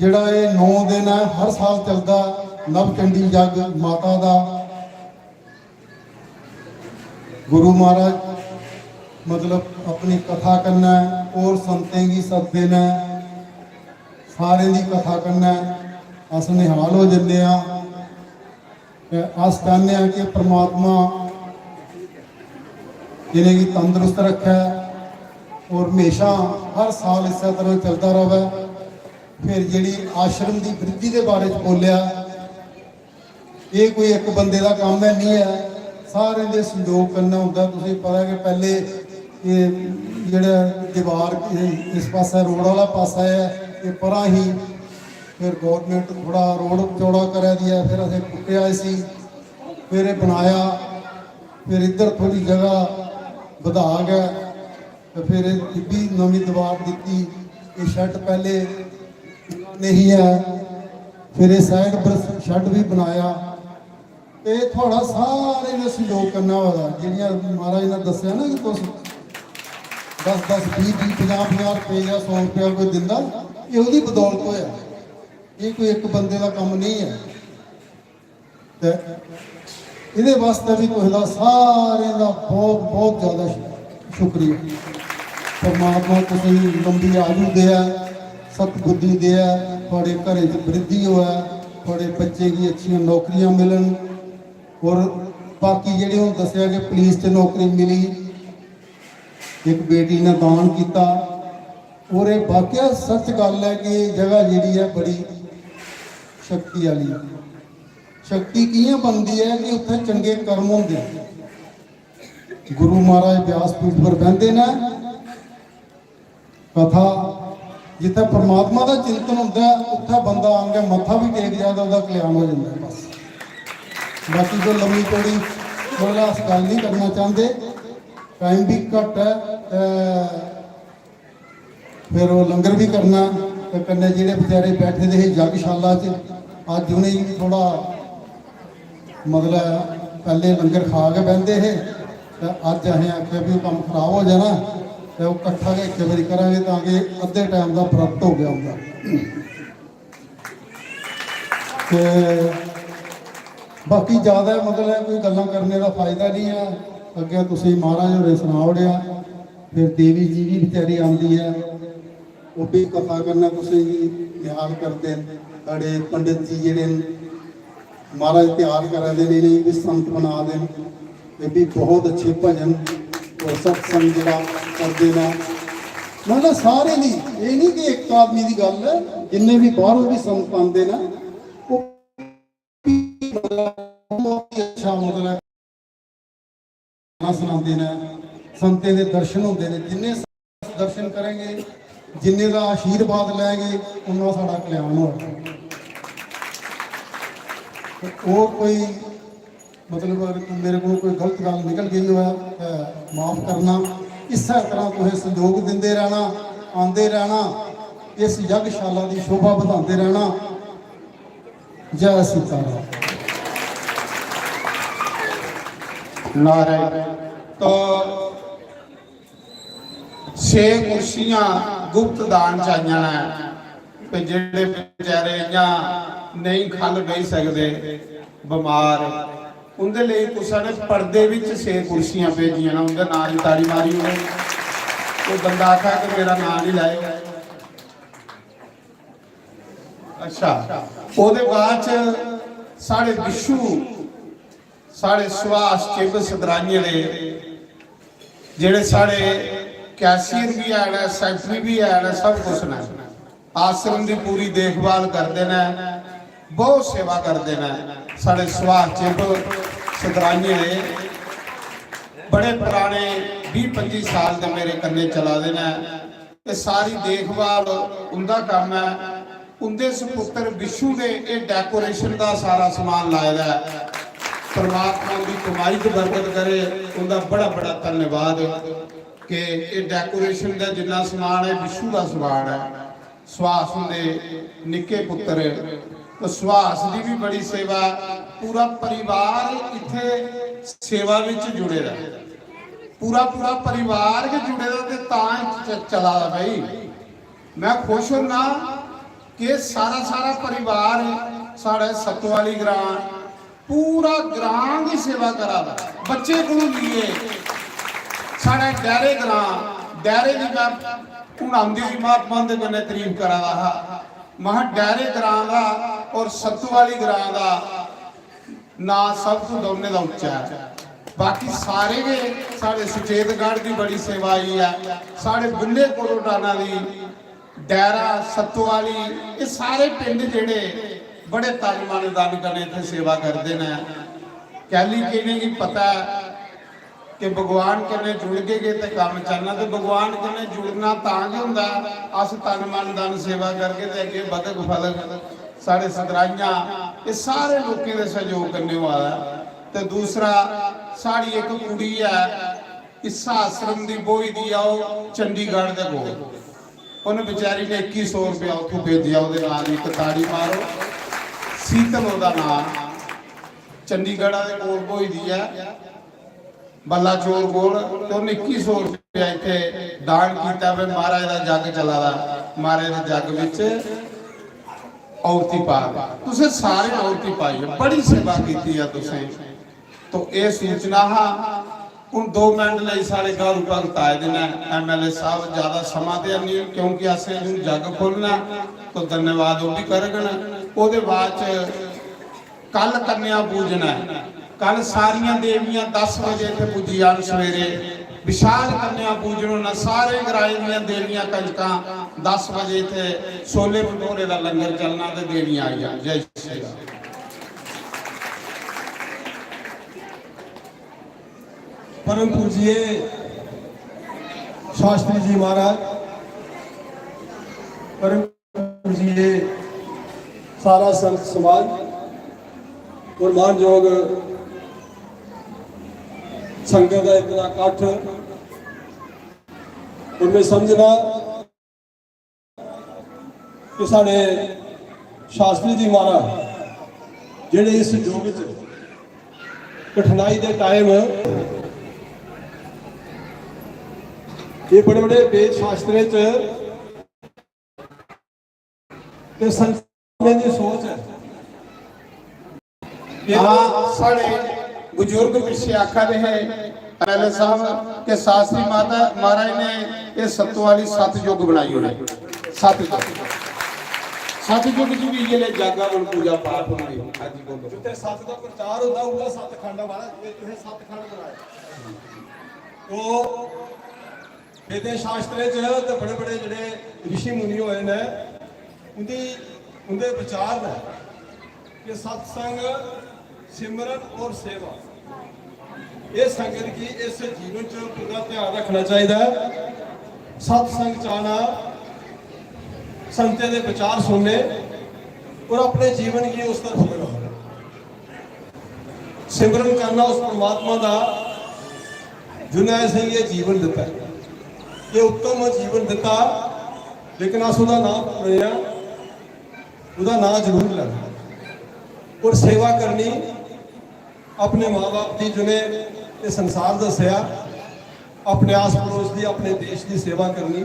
जेह्ड़ा एह् नौ दिन ऐ, हर साल चलदा नवचंडी यज्ञ माता दा। गुरु महाराज मतलब अपनी कथा कन्नै होर संतें गी सददे न। सारें दी कथा कन्नै अस निहाल हो जन्ने आं। ते अस चाह्न्ने आं कि परमात्मा इ'नेंगी तंदरुस्त रक्खै और म्हेशां हर साल इस्सै तरह चलदा र'वै। फिर जेह्ड़ी आश्रम दी वृद्धि दे बारे च बोलेआ, एह् कोई इक बंदे दा कम्म गै निं ऐ, सारें दे संजोग कन्नै होंदा। तुसेंगी पता कि पैह्ले एह् जेह्ड़ा दीवार इस पासै रोड आह्ला पासा ऐ, एह् परा ही, फिर गौरमैंट थोह्ड़ा रोड चौड़ा करै दी ऐ, फिर असें पुट्टेआ इसी, फिर एह् बनाया, फिर इद्धर थोह्ड़ी जगह बधा गै, ते फिर एह् बी नमीं दीवार दित्ती। एह् शैड पैह्ले नेईं ऐ, फिर एह् साइड पर शैड बी बनाया। ते एह् थुआढ़ा सारें दा सैह्योग करना होआ दा। जि'यां महाराज ने दस्सेआ ना कि तुस दस दस, बीह् बीह्, पंजाह् पंजाह् रपेऽ जां सौ रपेआ कोई दिंदा, एह् ओह्दी बदौलत होआ। एह् कोई इक बंदे दा कम्म नेईं ऐ। ते एह्दे बास्तै बी तुसें दा सारें दा बहुत, बहुत ज्यादा शु-, शुक्रिया। परमात्मा तुसेंगी लंबी आयु देऐ, सतबुद्धि देऐ, थुआढ़े घरें च वृद्धि होऐ, थुआढ़े बच्चें गी अच्छियां नौकरियां मिलन। और बाकी जेह्ड़े हून दस्सेआ कि पुलिस च नौकरी मिली, इक बेटी ने दान कीता। और एह् वाकया सच गल्ल ऐ कि एह् जगह जेह्ड़ी ऐ बड़ी शक्ति आह्ली ऐ। शक्ति कि'यां बनदी ऐ कि उत्थै चंगे कर्म होंदे न। गुरु महाराज व्यासपीठ पर बहंदे न, कथा जित्थै परमात्मा दा चिंतन होंदा ऐ, उत्थै बंदा आंगे मत्था बी टेक जाए तां ओह्दा कल्याण हो जंदा ऐ। बस, बाकी जो लम्मी चौड़ी, मतलब, अस गल्ल नहीं करना चाहते, टाइम भी घट्ट ऐ। ते फिर ओह् लंगर भी करना, ते कन्नै जेह्ड़े बेचारे बैठे दे हे यज्ञशाला च, अज्ज उ'नेंगी बी थोह्ड़ा, मतलब, पैह्ले लंगर खा गै बैंह्दे हे, ते अज्ज असें आखेआ भी ओह् कम्म खराब हो जाना, ते ओह् कट्ठा गै इक्कै बारी करांगे, तां कि अद्धे टाइम दा व्रत हो गेआ उं'दा। ते बाकी ज्यादा, मतलब, कोई गल्लां करने दा फायदा निं ऐ। अग्गें तुसें महाराज होरें सनाई ओड़ेआ, फिर देवी जी बी बेचारी आंदी ऐ, ओह् बी कथा कन्नै तुसेंगी निहाल करदे न। साढ़े पंडित जी जेह्ड़े न, महाराज त्यार करा दे न, इ'नेंगी बी संत बना दे न। एह् बी बहुत अच्छे भजन और सत्संग जेह्ड़ा करदे न। मतलब, सारे दी, एह् निं कि इक आदमी दी गल्ल ऐ, जिन्ने बी बाह्रों बी संत आंदे न, ओह् बी, मतलब, बहुत ही अच्छा, मतलब, गाना सनांदे न, संतें दे दर्शन होंदे न। जिन्ने अस दर्शन करेंगे, जिन्ने दा आशीर्वाद लैंगे, उन्ना साढ़ा कल्याण होगा। ते और कोई, मतलब, अगर मेरे को कोई गलत गल्ल निकल गई होऐ, ते माफ करना। इस्सै तरह तुसें संजोग दिंदे रहना, आंदे रहना, इस यज्ञशाला दी शोभा बधांदे रहना। जय सीताराम। नारायण। तो छे कुर्सियां गुप्त दान च आइयां न, ते जेह्ड़े बेचारे इ'यां नेईं ख'ल्ल बेही सकदे, बमार, उं'दे लेई कुसै ने पर्दे बिच छे कुर्सियां भेजियां न। उं'दे नांऽ दी ताड़ी मारी ओड़ो। कोई बंदा आखै कि मेरा नांऽ निं लैओ। अच्छा, ओह्दे बाद च साढ़े बिशु, साढ़े सुभाष चिब सदराइये दे, जेह्ड़े साढ़े कैशियर बी हैन, सैकटरी बी हैन, सब कुछ न। आश्रम दी पूरी देखभाल करदे न, बहुत सेवा करदे न। साढ़े सुभाष चिब सदराइये दे बड़े पराने, बीह् पंजी साल दे मेरे कन्नै चला दे न। ते सारी देखभाल उं'दा कम्म ऐ। उं'दे सपुत्तर बिशु ने एह् decoration दा सारा समान लाए दा ऐ। परमात्मा उं'दी कमाई च बरकत करे, उं'दा बड़ा बड़ा धन्यवाद कि एह् decoration दा जिन्ना समान ऐ, बिशु दा समान ऐ। सुभाष हुंदे निक्के पुत्तर, ते सुभाष दी बी बड़ी सेवा, पूरा परिवार इत्थै सेवा बिच जुड़े दा ऐ। पूरा पूरा परिवार गै जुड़े दा ते तां च-, चला दा भाई। मैं खुश होना कि सारा सारा परिवार साढ़े सत्तवाली ग्रां, पूरा ग्रां दी सेवा करा दा, बच्चे कोलू लेइयै, साढ़े डैरे ग्रां, डैरे दी मैं हून आंदी होई महात्मा हुंदे कन्नै तारीफ करा दा हा। महा डैरे ग्रां दा और सत्तू आह्ली ग्रां दा नां सब तू दौनें दा उच्चा ऐ। बाकी सारे गै साढ़े सुचेतगढ़ दी बड़ी सेवा आई ऐ, साढ़े बुल्ले कोटडाना दी, डैरा सत्तो आह्ली, एह् सारे पिंड जेह्ड़े बड़े तन मन धन कन्नै इत्थै सेवा करदे न। कैली कि इ'नेंगी पता ऐ कि भगवान कन्नै जुड़गे गै ते कम्म चलना, ते भगवान कन्नै जुड़ना तां गै होंदा ऐ। अस तन मन धन सेवा करगे ते अग्गें बधग फलग। साढ़े सतराइयां, एह् सारे लोकें दे सैह्योग कन्नै होआ दा ऐ। ते दूसरा, साढ़ी इक कुड़ी ऐ, इस्सा आश्रम दी ब्होई दी ऐ, ओह् चंडीगढ़ दे कोल। उ'नें बेचारी ने इक्की सौ रपेआ उत्थूं भेजेआ, ओह्दे नांऽ दी इक ताड़ी मारो। शीतल ओह्दा नांऽ, चंडीगढ़ दे कोल ब्होई दी ऐ, बल्लाचौर कोल। ते उ'नें इक्की सौ रपेआ इत्थै दान कीता, वे महाराज दा जग चला दा, महाराज दे जग बिच औरती पा दे। तुसें सारे औरती पाई ऐ, बड़ी सेवा कीती ऐ तुसें। तो एह् सूचना हा। हून दो मिनट लेई साढ़े गारू भगत आए दे न। एमएलए साहब, ज्यादा समां ते हैनी, क्योंकि असें हून जग खोलना ऐ, तो धन्यवाद ओह् बी करङन। ओह्दे बाद च कल कन्या पूजन ऐ। कल सारियां देवियां दस बजे इत्थै पुज्जी जान सवेरे। विशाल कन्या पूजन होना। सारे ग्राएं दियां देवियां कंजकां दस बजे इत्थै छोले भटूरे दा लंगर चलना ते देवियां आई जान। जय श्री राम। परम पूजिए शास्त्री जी महाराज, परम पूजिए सारा संत समाज और मानजोग संगत दा इतना कट्ठ, और मैं समझना कि साढ़े शास्त्री जी महाराज जेह्ड़े इस युग च कठिनाई दे टाइम, ये बड़े बड़े वेद शास्त्रें च ते संस्कारें दी सोच ऐ। हां, साढ़े बुजुर्ग पिच्छे आखा दे हे, एमएलए साहब, कि शास्त्री माता महाराज ने एह् सत्तो आह्ली सतयुग बनाई ओड़े। सतयुग, सतयुग च बी इ'यै ले जागा, हून पूजा पाठ होंदी। हां जी, बोलो। जित्थै सत दा प्रचार होंदा, उ'ऐ सतखंड ऐ महाराज, एह् तुसें सतखंड बनाया। तो वेदें शास्त्रें च ते बड़े बड़े जेह्ड़े रिशी मुनि होए न, उं'दी, उं'दे विचार न कि सत्संग, सिमरन और सेवा, एह् संगत गी इस जीवन च पूरा ध्यान रखना चाहिदा ऐ। सत्संग च आना, संतें दे विचार सुनने और अपने जीवन गी उस तरफ लगाना। सिमरन करना उस परमात्मा दा, जिन्नै असेंगी एह् जीवन दित्ता ऐ। एह् उत्तम जीवन दित्ता, लेकिन अस ओह्दा नांऽ भुल्ली गे आं, ओह्दा नांऽ जरूर लैना। और सेवा करनी, अपने मां बाप दी, जि'नें एह् संसार दस्सेआ, अपने आस पड़ोस दी, अपने देश दी सेवा करनी।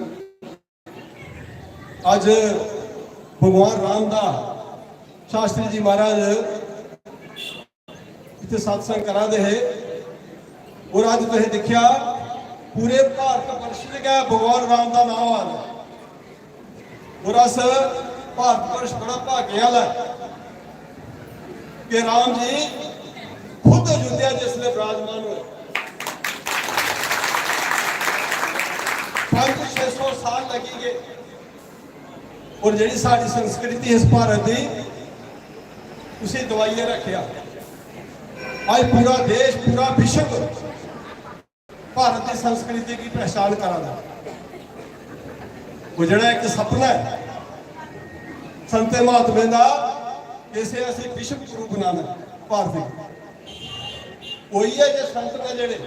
अज्ज भगवान राम दा शास्त्री जी महाराज इत्थै सत्संग करा दे हे, और अज्ज तुसें दिक्खेआ, पूरे भारत वर्ष च गै भगवान राम दा नांऽ आ दा। और अस, भारत वर्ष बड़ा भाग्य आह्ला ऐ कि राम जी खुद अयोध्या जिसलै विराजमान होए, पंज छे सौ साल लगी गे। और जेह्ड़ी साढ़ी संस्कृति इस भारत दी, उसी दबाइयै रखेआ। अज्ज पूरा देश, पूरा विश्व भारत दी संस्कृति दी पहचान करा दा। वो जेह्ड़ा इक सपना ऐ संतें महात्में दा, इसे असें विश्व गुरु बनाना भारत गी। ओही ऐ जे संत न जेह्ड़े,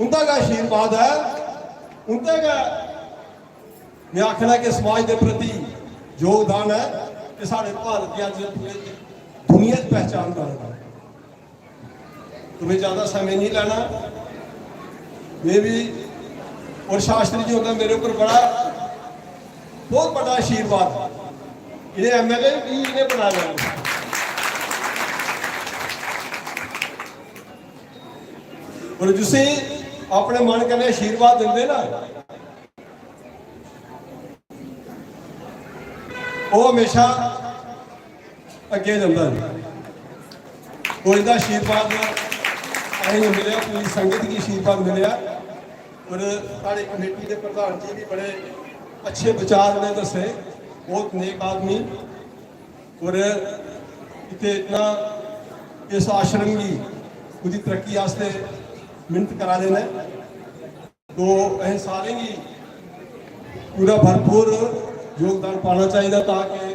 उं'दा गै आशीर्वाद ऐ, उं'दे गै, में आखना कि समाज दे प्रति योगदान ऐ कि साढ़े भारत दी अज्ज पूरे दुनिया च पहचान बना दा। तो मैं ज्यादा समय नहीं लेना। मैं भी, और शास्त्री जी होंदा मेरे ऊपर बड़ा, बहुत बड़ा आशीर्वाद। इन्हें एमएलए भी इन्हें बना लिया। और जिसे अपने मन कन्नै आशीर्वाद दिंदे ना, ओह् म्हेशा अग्गें जंदा ऐ। कोई दा आशीर्वाद असेंगी मिलेआ, पूरी संगत गी आशीर्वाद मिलेआ। और साढ़े कमेटी दे प्रधान जी भी बड़े अच्छे विचार उ'नें दस्से, बहुत नेक आदमी। और इत्थै इतना इस आश्रम गी, ओह्दी तरक्की आस्तै मेहनत करा दे न। तो असें सारें गी पूरा भरपूर योगदान पाना चाहिदा, ताकि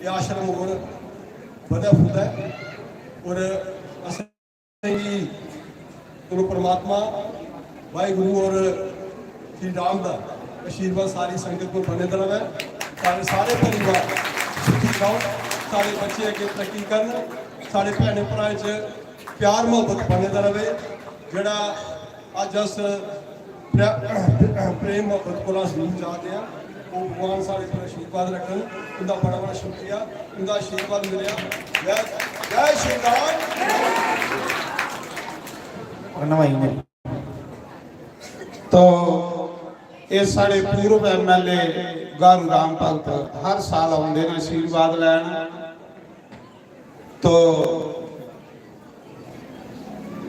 एह् आश्रम होर बधै फुल्लै। और असेंगी चलो परमात्मा वाहिगुरु और श्री राम दा आशीर्वाद सारी संगत पर बने दा र'वै। साढ़े सारे परिवार सुखी रौह्न, साढ़े बच्चे अग्गें तरक्की करन, साढ़े भैनें भ्राएं च प्यार मोहब्बत बने दा र'वै। जेह्ड़ा अज्ज अस प्रे-, प्रेम मोहब्बत कोला अस दूर जा दे आं, ओह् भगवान साढ़े पर आशीर्वाद रक्खन। उं'दा बड़ा बड़ा शुक्रिया, उं'दा आशीर्वाद मिलेआ। जय, जय श्री राम। प्रणवाई ने। तो ये साढ़े पूर्व एमएलए गारू राम भगत हर साल आंदे ने आशीर्वाद लैन। तो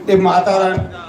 ये माता रानी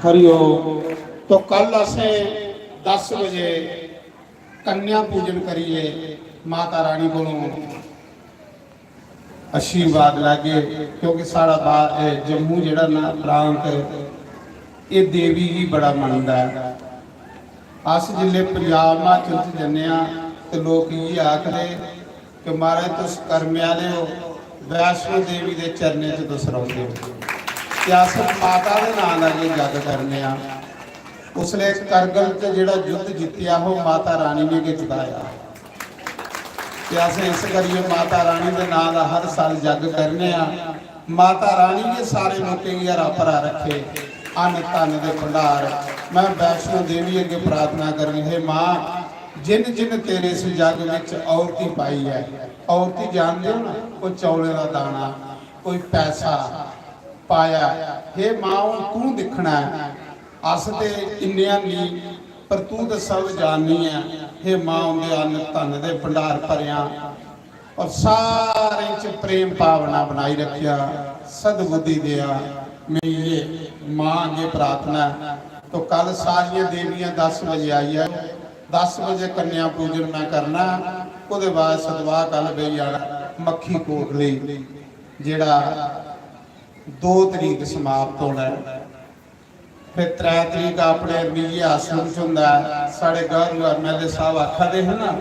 हरिओम। तो कल असें दस बजे कन्या पूजन करियै माता रानी कोलों आशीर्वाद लैगे, क्योंकि साढ़ा बा-, एह् जम्मू जेह्ड़ा ना प्रांत, एह् देवी गी बड़ा मनदा ऐ। अस जिसलै पंजाब हिमाचल च जन्ने आं ते लोक इ'यै आखदे कि "महाराज, तुस कर्मे आह्ले ओ, वैष्णो देवी दे चरणें च तुस रौंह्दे ओ।" ते अस माता दे नांऽ दा गै जग करने आं। उसलै करगिल च जेह्ड़ा युद्ध जित्तेआ, ओह् माता रानी ने गै जिताया। ते अस इस करियै माता रानी दे नांऽ दा हर साल जग करने आं। माता रानी गै सारे लोकें गी हरा भरा रक्खे, अन्न धन दे भंडार। मैं वैष्णो देवी अग्गें प्रार्थना करनी, हे मां, जिन जिन तेरे इस जग विच औरती पाई ऐ, औरती जानदे हो ना, कोई चौलें दा दाना, कोई पैसा पाया, हे मां, हून तूं दिक्खना ऐ, अस ते इन्ने हन्नी, पर तूं ते सब जाननी ऐ। हे मां, उंदे अन्न धन दे भंडार भरेआं और सारें च प्रेम भावना बनाई रखेआ, सद्बुद्धि देआ। मेरी ये मां अग्गें प्रार्थना ऐ। तो कल सारियां देवियां दस बजे आई जाओ, दस बजे कन्या पूजन मैं करना, ओह्दे बाद सतवाह् कल बेही जाना। मक्खी कोटली जेह्ड़ा दो तरीक समाप्त होना ऐ। फिर त्रै तरीक अपने मिगी आश्रम च होंदा ऐ। साढ़े गारू एमएलए साहब आखा दे हे ना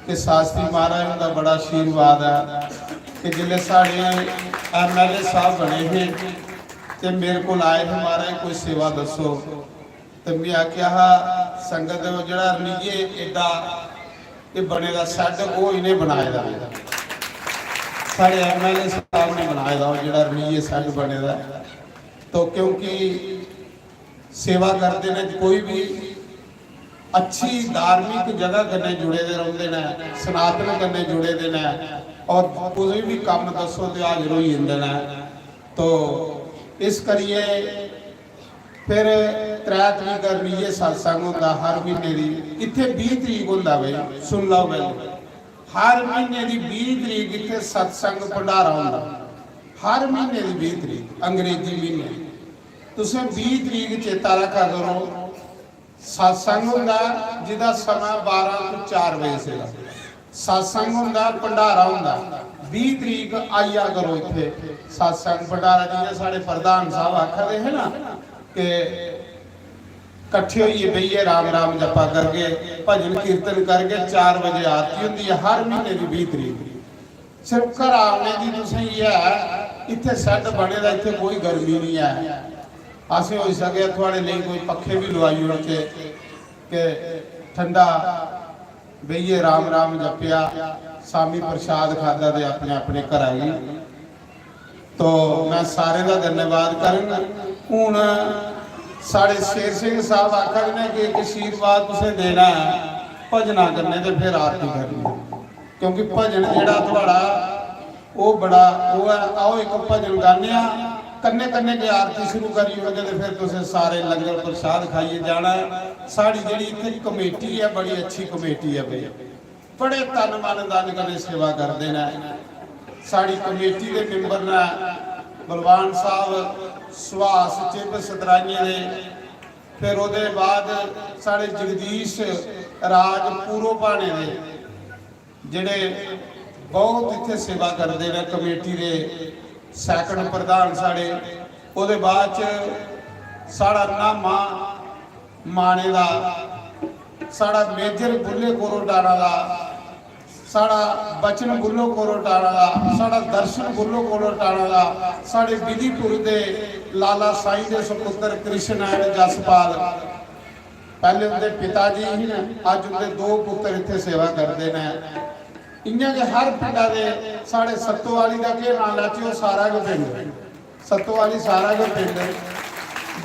कि शास्त्री महाराज हुंदा बड़ा आशीर्वाद ऐ कि जिसलै साढ़े एमएलए साहब बने हे ते मेरे कोल आए थे, "महाराज, कोई सेवा दस्सो।" ते में आखेआ हा, "संगत, ओह् जेह्ड़ा रनिये एड्डा एह् बने दा सैड, ओह् इ'नें बनाए दा ऐ, साढ़े एमएलए साहब ने बनाए दा ओह् जेह्ड़ा रनिये सैड बने दा ऐ।" तो क्योंकि सेवा करदे न, कोई भी अच्छी धार्मिक जगह कन्नै जुड़े दे रौंह्दे न, सनातन कन्नै जुड़े दे न, और कोई भी कम्म दस्सो ते हाजर होई जंदे न। तो इस करियै फिर त्रै तरीक दा मिलियै सत्संग होंदा हर म्हीने दी। इत्थै बीह् तरीक होंदा भाई, सुन लैओ पैह्लें। हर म्हीने दी बीह् तरीक इत्थै सत्संग भंडारा होंदा, हर म्हीने दी बीह् तरीक, अंग्रेजी म्हीने। तुसें बीह् तरीक चेता रक्खा करो, सत्संग होंदा, जिदा समां बारां तो चार बजे से दा सत्संग होंदा, भंडारा होंदा। बीह् तरीक आई जा करो इत्थे सत्संग भंडारा, जियां साढ़े प्रधान साहब आखा दे हे ना कि कट्ठे होइयै बेहियै राम राम जपा करगे, भजन कीर्तन करगे। चार बजे आरती होंदी है हर महीने दी बीह् तरीक। सिर्फ घरा औने दी तुसें इ'यै ऐ, इत्थै सैड बने दा, इत्थै कोई गर्मी निं ऐ। असें होई सकै थुआढ़े लेई कोई पक्खे बी लोआई ओड़चै कि ठंडा बेहियै राम राम जपेआ, शामी प्रसाद खाद्धा ते अपने अपने घरा गी। तो मैं सारें दा धन्यवाद करङ। हून साढ़े शेर सिंह साहब आखा दे न कि इक आशीर्वाद तुसें देना ऐ भजना कन्नै ते फिर आरती करनी, क्योंकि भजन जेह्ड़ा थुआढ़ा ओह् बड़ा ओह् ऐ। आओ इक भजन गाने आं, कन्नै कन्नै गै आरती शुरू करी ओड़गे ते फिर तुसें सारे लंगर प्रसाद खाइयै जाना ऐ। साढ़ी जेह्ड़ी इत्थै कमेटी ऐ, बड़ी अच्छी कमेटी ऐ भाई, बड़े तन मन धन कन्नै सेवा करदे न। साढ़ी कमेटी दे मैंबर न बलवान साहब सुभाष चिब सतराइयें दे, फिर ओह्दे बाद साढ़े जगदीश राज पूरो भाने दे, जेह्ड़े बहुत इत्थै सेवा करदे न, कमेटी दे सैकंड प्रधान साढ़े। ओह्दे बाद च साढ़ा नामा माने दा, साढ़ा मेजर बुल्ले कोरो डाला दा, साढ़ा बचन बुल्लो कोरो डाला दा, साढ़ा दर्शन बुल्लो कोरो डाला दा, साढ़े विधिपुर दे लाला साईं दे सुपुत्र कृष्ण नारायण जसपाल, पैह्ले उं'दे पिता जी ही न, अज्ज उं'दे दो पुत्तर इत्थै सेवा करदे न। इ'यां गै हर पिंडा दे, साढ़े सत्तो आह्ली दा केह् नांऽ लैचे, ओह् सारा गै पिंड, सत्तो आह्ली सारा गै पिंड,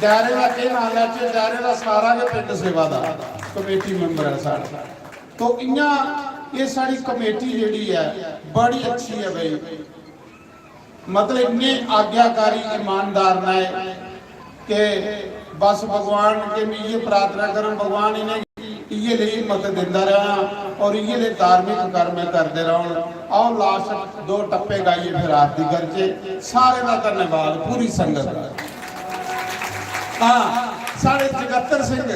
डैरे दा केह् नांऽ लैचे, डैरे दा सारा गै पिंड सेवादार, कमेटी मैंबर ऐ साढ़ा। तो इ'यां एह् साढ़ी कमेटी जेह्ड़ी ऐ, बड़ी अच्छी ऐ भाई। मतलब इन्ने आज्ञाकारी ईमानदार न एह् कि बस भगवान के मैं इ'यै प्रार्थना करां, भगवान इ'नेंगी इ'यै लेई हिम्मत दिंदा र'वां और इ'यै लेई धार्मिक कर्म करदे रौह्न। आओ लास्ट दो टप्पे गाइयै फिर आरती करचै। सारें दा धन्यवाद, पूरी संगत दा। हां, साढ़े जगत्तर सिंह,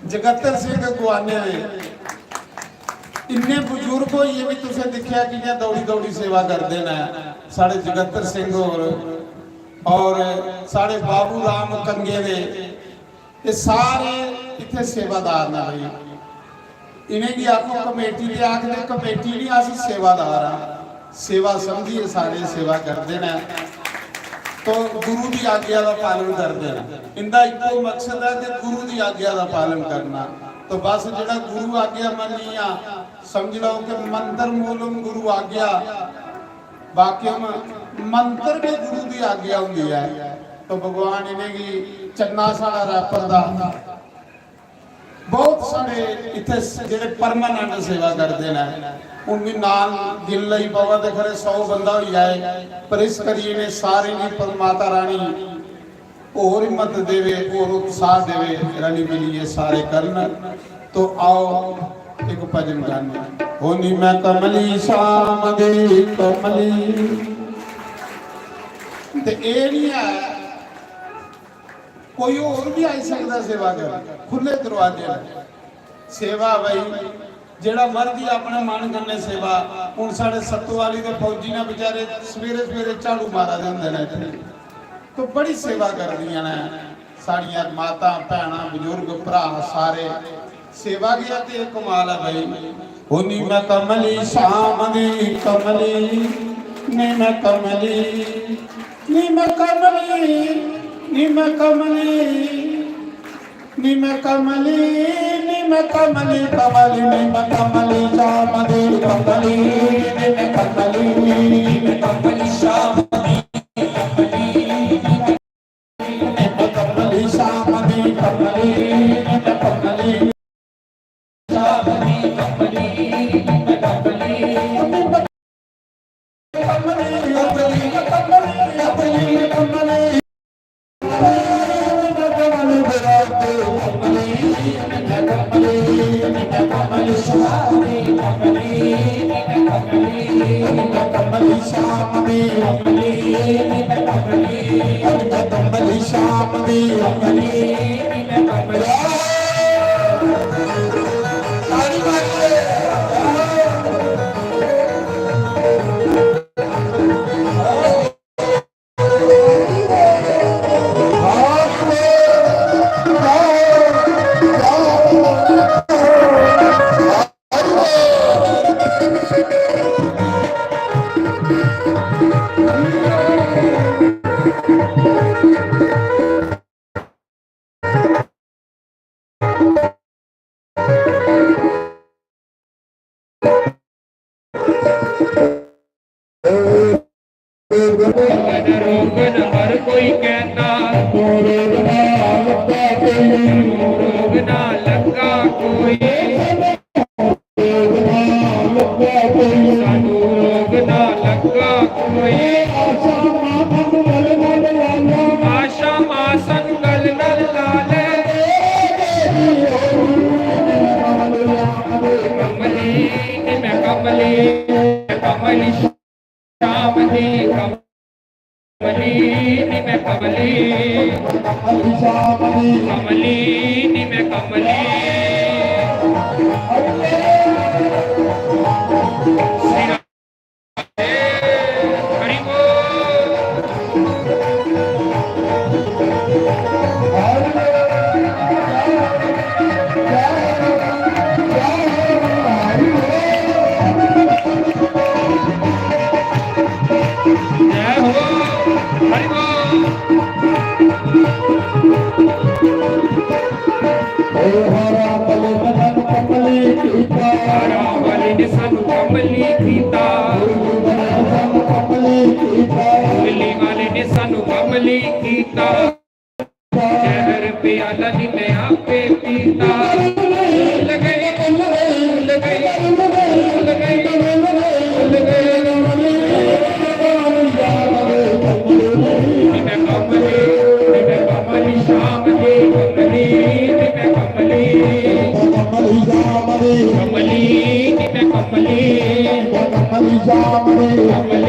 जगत्तर सिंह गुआने दे इन्ने बजुर्ग होइयै बी तुसें दिक्खेआ कि'यां दौड़ी दौड़ी सेवा करदे न साढ़े जगत्तर सिंह होर और साढ़े बाबू राम कंगे दे, एह् सारे इत्थै सेवादार न भाई। इ'नेंगी आखो कमेटी, ते आखदे कमेटी निं, अस सेवादार आं। सेवा समझियै सारे सेवा करदे न, तो गुरु दी आज्ञा दा पालन करदे न। इंदा इक्को मकसद ऐ कि गुरु दी आज्ञा दा पालन करना। तो बस जेह्ड़ा गुरु आज्ञा मन्नी आ, समझ लैओ कि मंत्र मूलम गुरु आज्ञा, वाक्यम मंत्र गै गुरु दी आज्ञा होंदी ऐ। तो भगवान इ'नेंगी चन्ना साढ़ा रैपर दा बहुत सारे इत्थै स-, जेह्ड़े परमानेंट सेवा करदे न, हून मी नांऽ गिन लई पवै ते खरे सौ बंदा होई जाए, पर इस करियै इ'नें सारें गी पर माता रानी होर हिम्मत देवे, होर उत्साह देवे, रली मिलियै सारे करन। तो आओ इक भजन गाने। होनी मैं कमली शाम दी कमली। ते एह् निं ऐ कोई होर बी आई सकदा सेवा करन, खु'ल्ले दरोआजे न। सेवा भाई, जेह्ड़ा मर्जी अपने मन कन्नै सेवा। हून साढ़े सत्तो आह्ली दे फौजी ने बेचारे सवेरे सवेरे झाड़ू मारा दे होंदे न इत्थै, तो बड़ी सेवा करदियां न साढ़ियां मातां, भैनां, बजुर्ग, भ्राऽ सारे। सेवा गै ते इक कमाल ऐ भाई। ओ नी मैं कमली शाम दी कमली, नी मैं कमली, नी मैं कमली, नी मैं कमली, नी मैं कमली, नी मैं कमली, कमली, नी मैं कमली शाम दी कमली, नी मैं कमली, नी मैं कमली शाम दी कमली, नी मैं कमली शाम दी रोगन हर कोई कहता, रोग ना लगा कोई। सानू रोग ना लगा कोई। आशा मां संग गल नल ला ले। कमली, मैं कमली, कमली श्याम जी, कमली, मैं कमली, कमली श्याम जी। कमली, मैं कमली। श्री राधे, हरि बोल। जय हो, हरि बोल। ओ हरा बले ने सानू कमली कीता। हरा बले ने सानू कमली कीता। मुरली वाले ने सानू कमली कीता। मुरली वाले ने सानू कमली कीता। जहर प्याला नी मैं आपे पीता। लगे, लगे, लगे, लगे। मैं कमली, मैं कमली श्याम जी, कमली, मैं कमली। कमली, मैं कमली। कमली,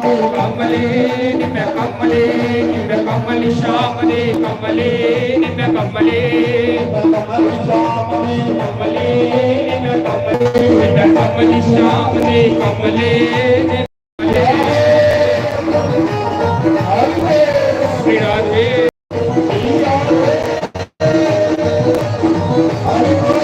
मैं कमली। निम्मे कमले, निम्मे कमले श्याम दे कमले, निम्मे कमले, निम्मे कमले श्याम दे कमले, निम्मे कमले, निम्मे कमले श्याम दे कमले, निम्मे कमले। श्री राधे। श्री राधे। हरि बोल।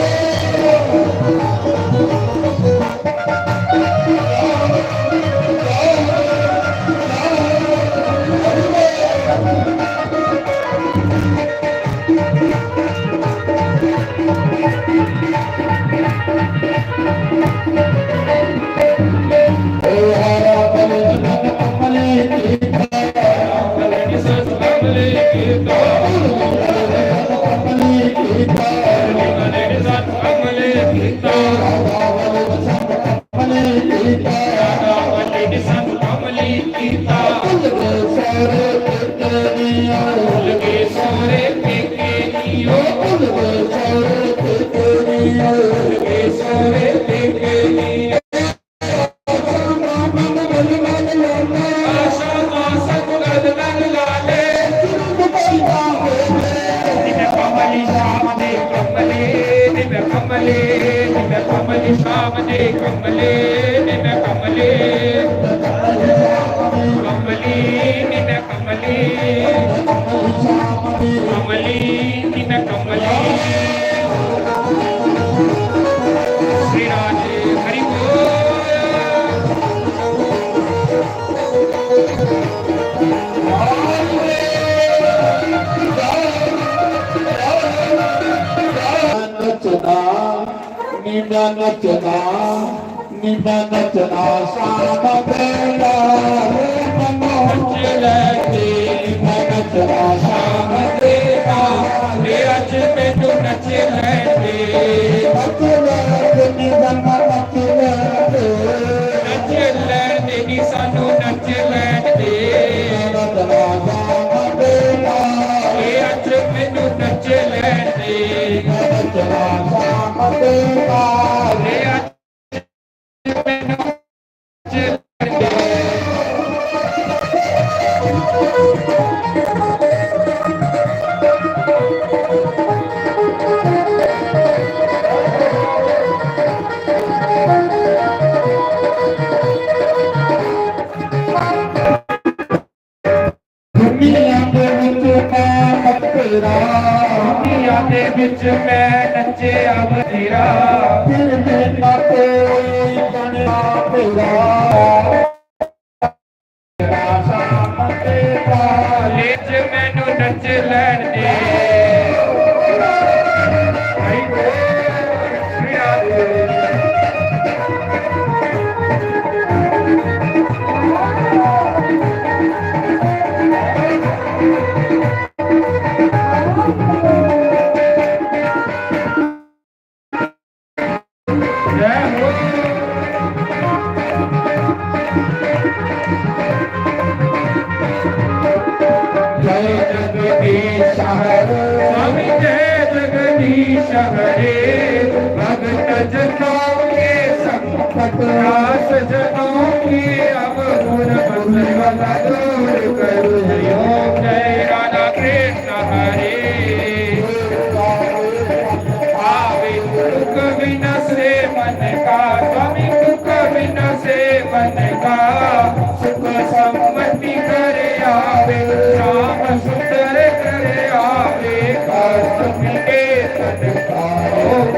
नचना, नी मैं नचना, नी मैं नचना श्याम तेरा रे मनो। नच ले, नी मैं नचना श्याम तेरा, रे अज मैनू नच ले। नच ले, नी मैं नच ले। नच ले, नी सानू नच ले। नचना श्याम तेरा। रे अज मैनू नच ले। नचना श्याम तेरा। रे अज दुनिया दे विच मैं नचेरा। दुनिया दे विच मैं नचेरा बथेरा। फिर भी ना कोई बनेगा मेरा। शाम तेरा। ले च मैनू नच लैण दे। जय जगदीश हरे। स्वामी जय जगदीश हरे। भगत जनों के संकट, दास जनों के अवगुण, दूर करो। हरि ओम। जय राधा कृष्ण हरे। आवे दुख विनाशे मन का, स्वामी दुख विनाशे मन का, सुख समृद्धि घर आवे, श्याम सुंदर घर आवे, कष्ट मिटे तन का।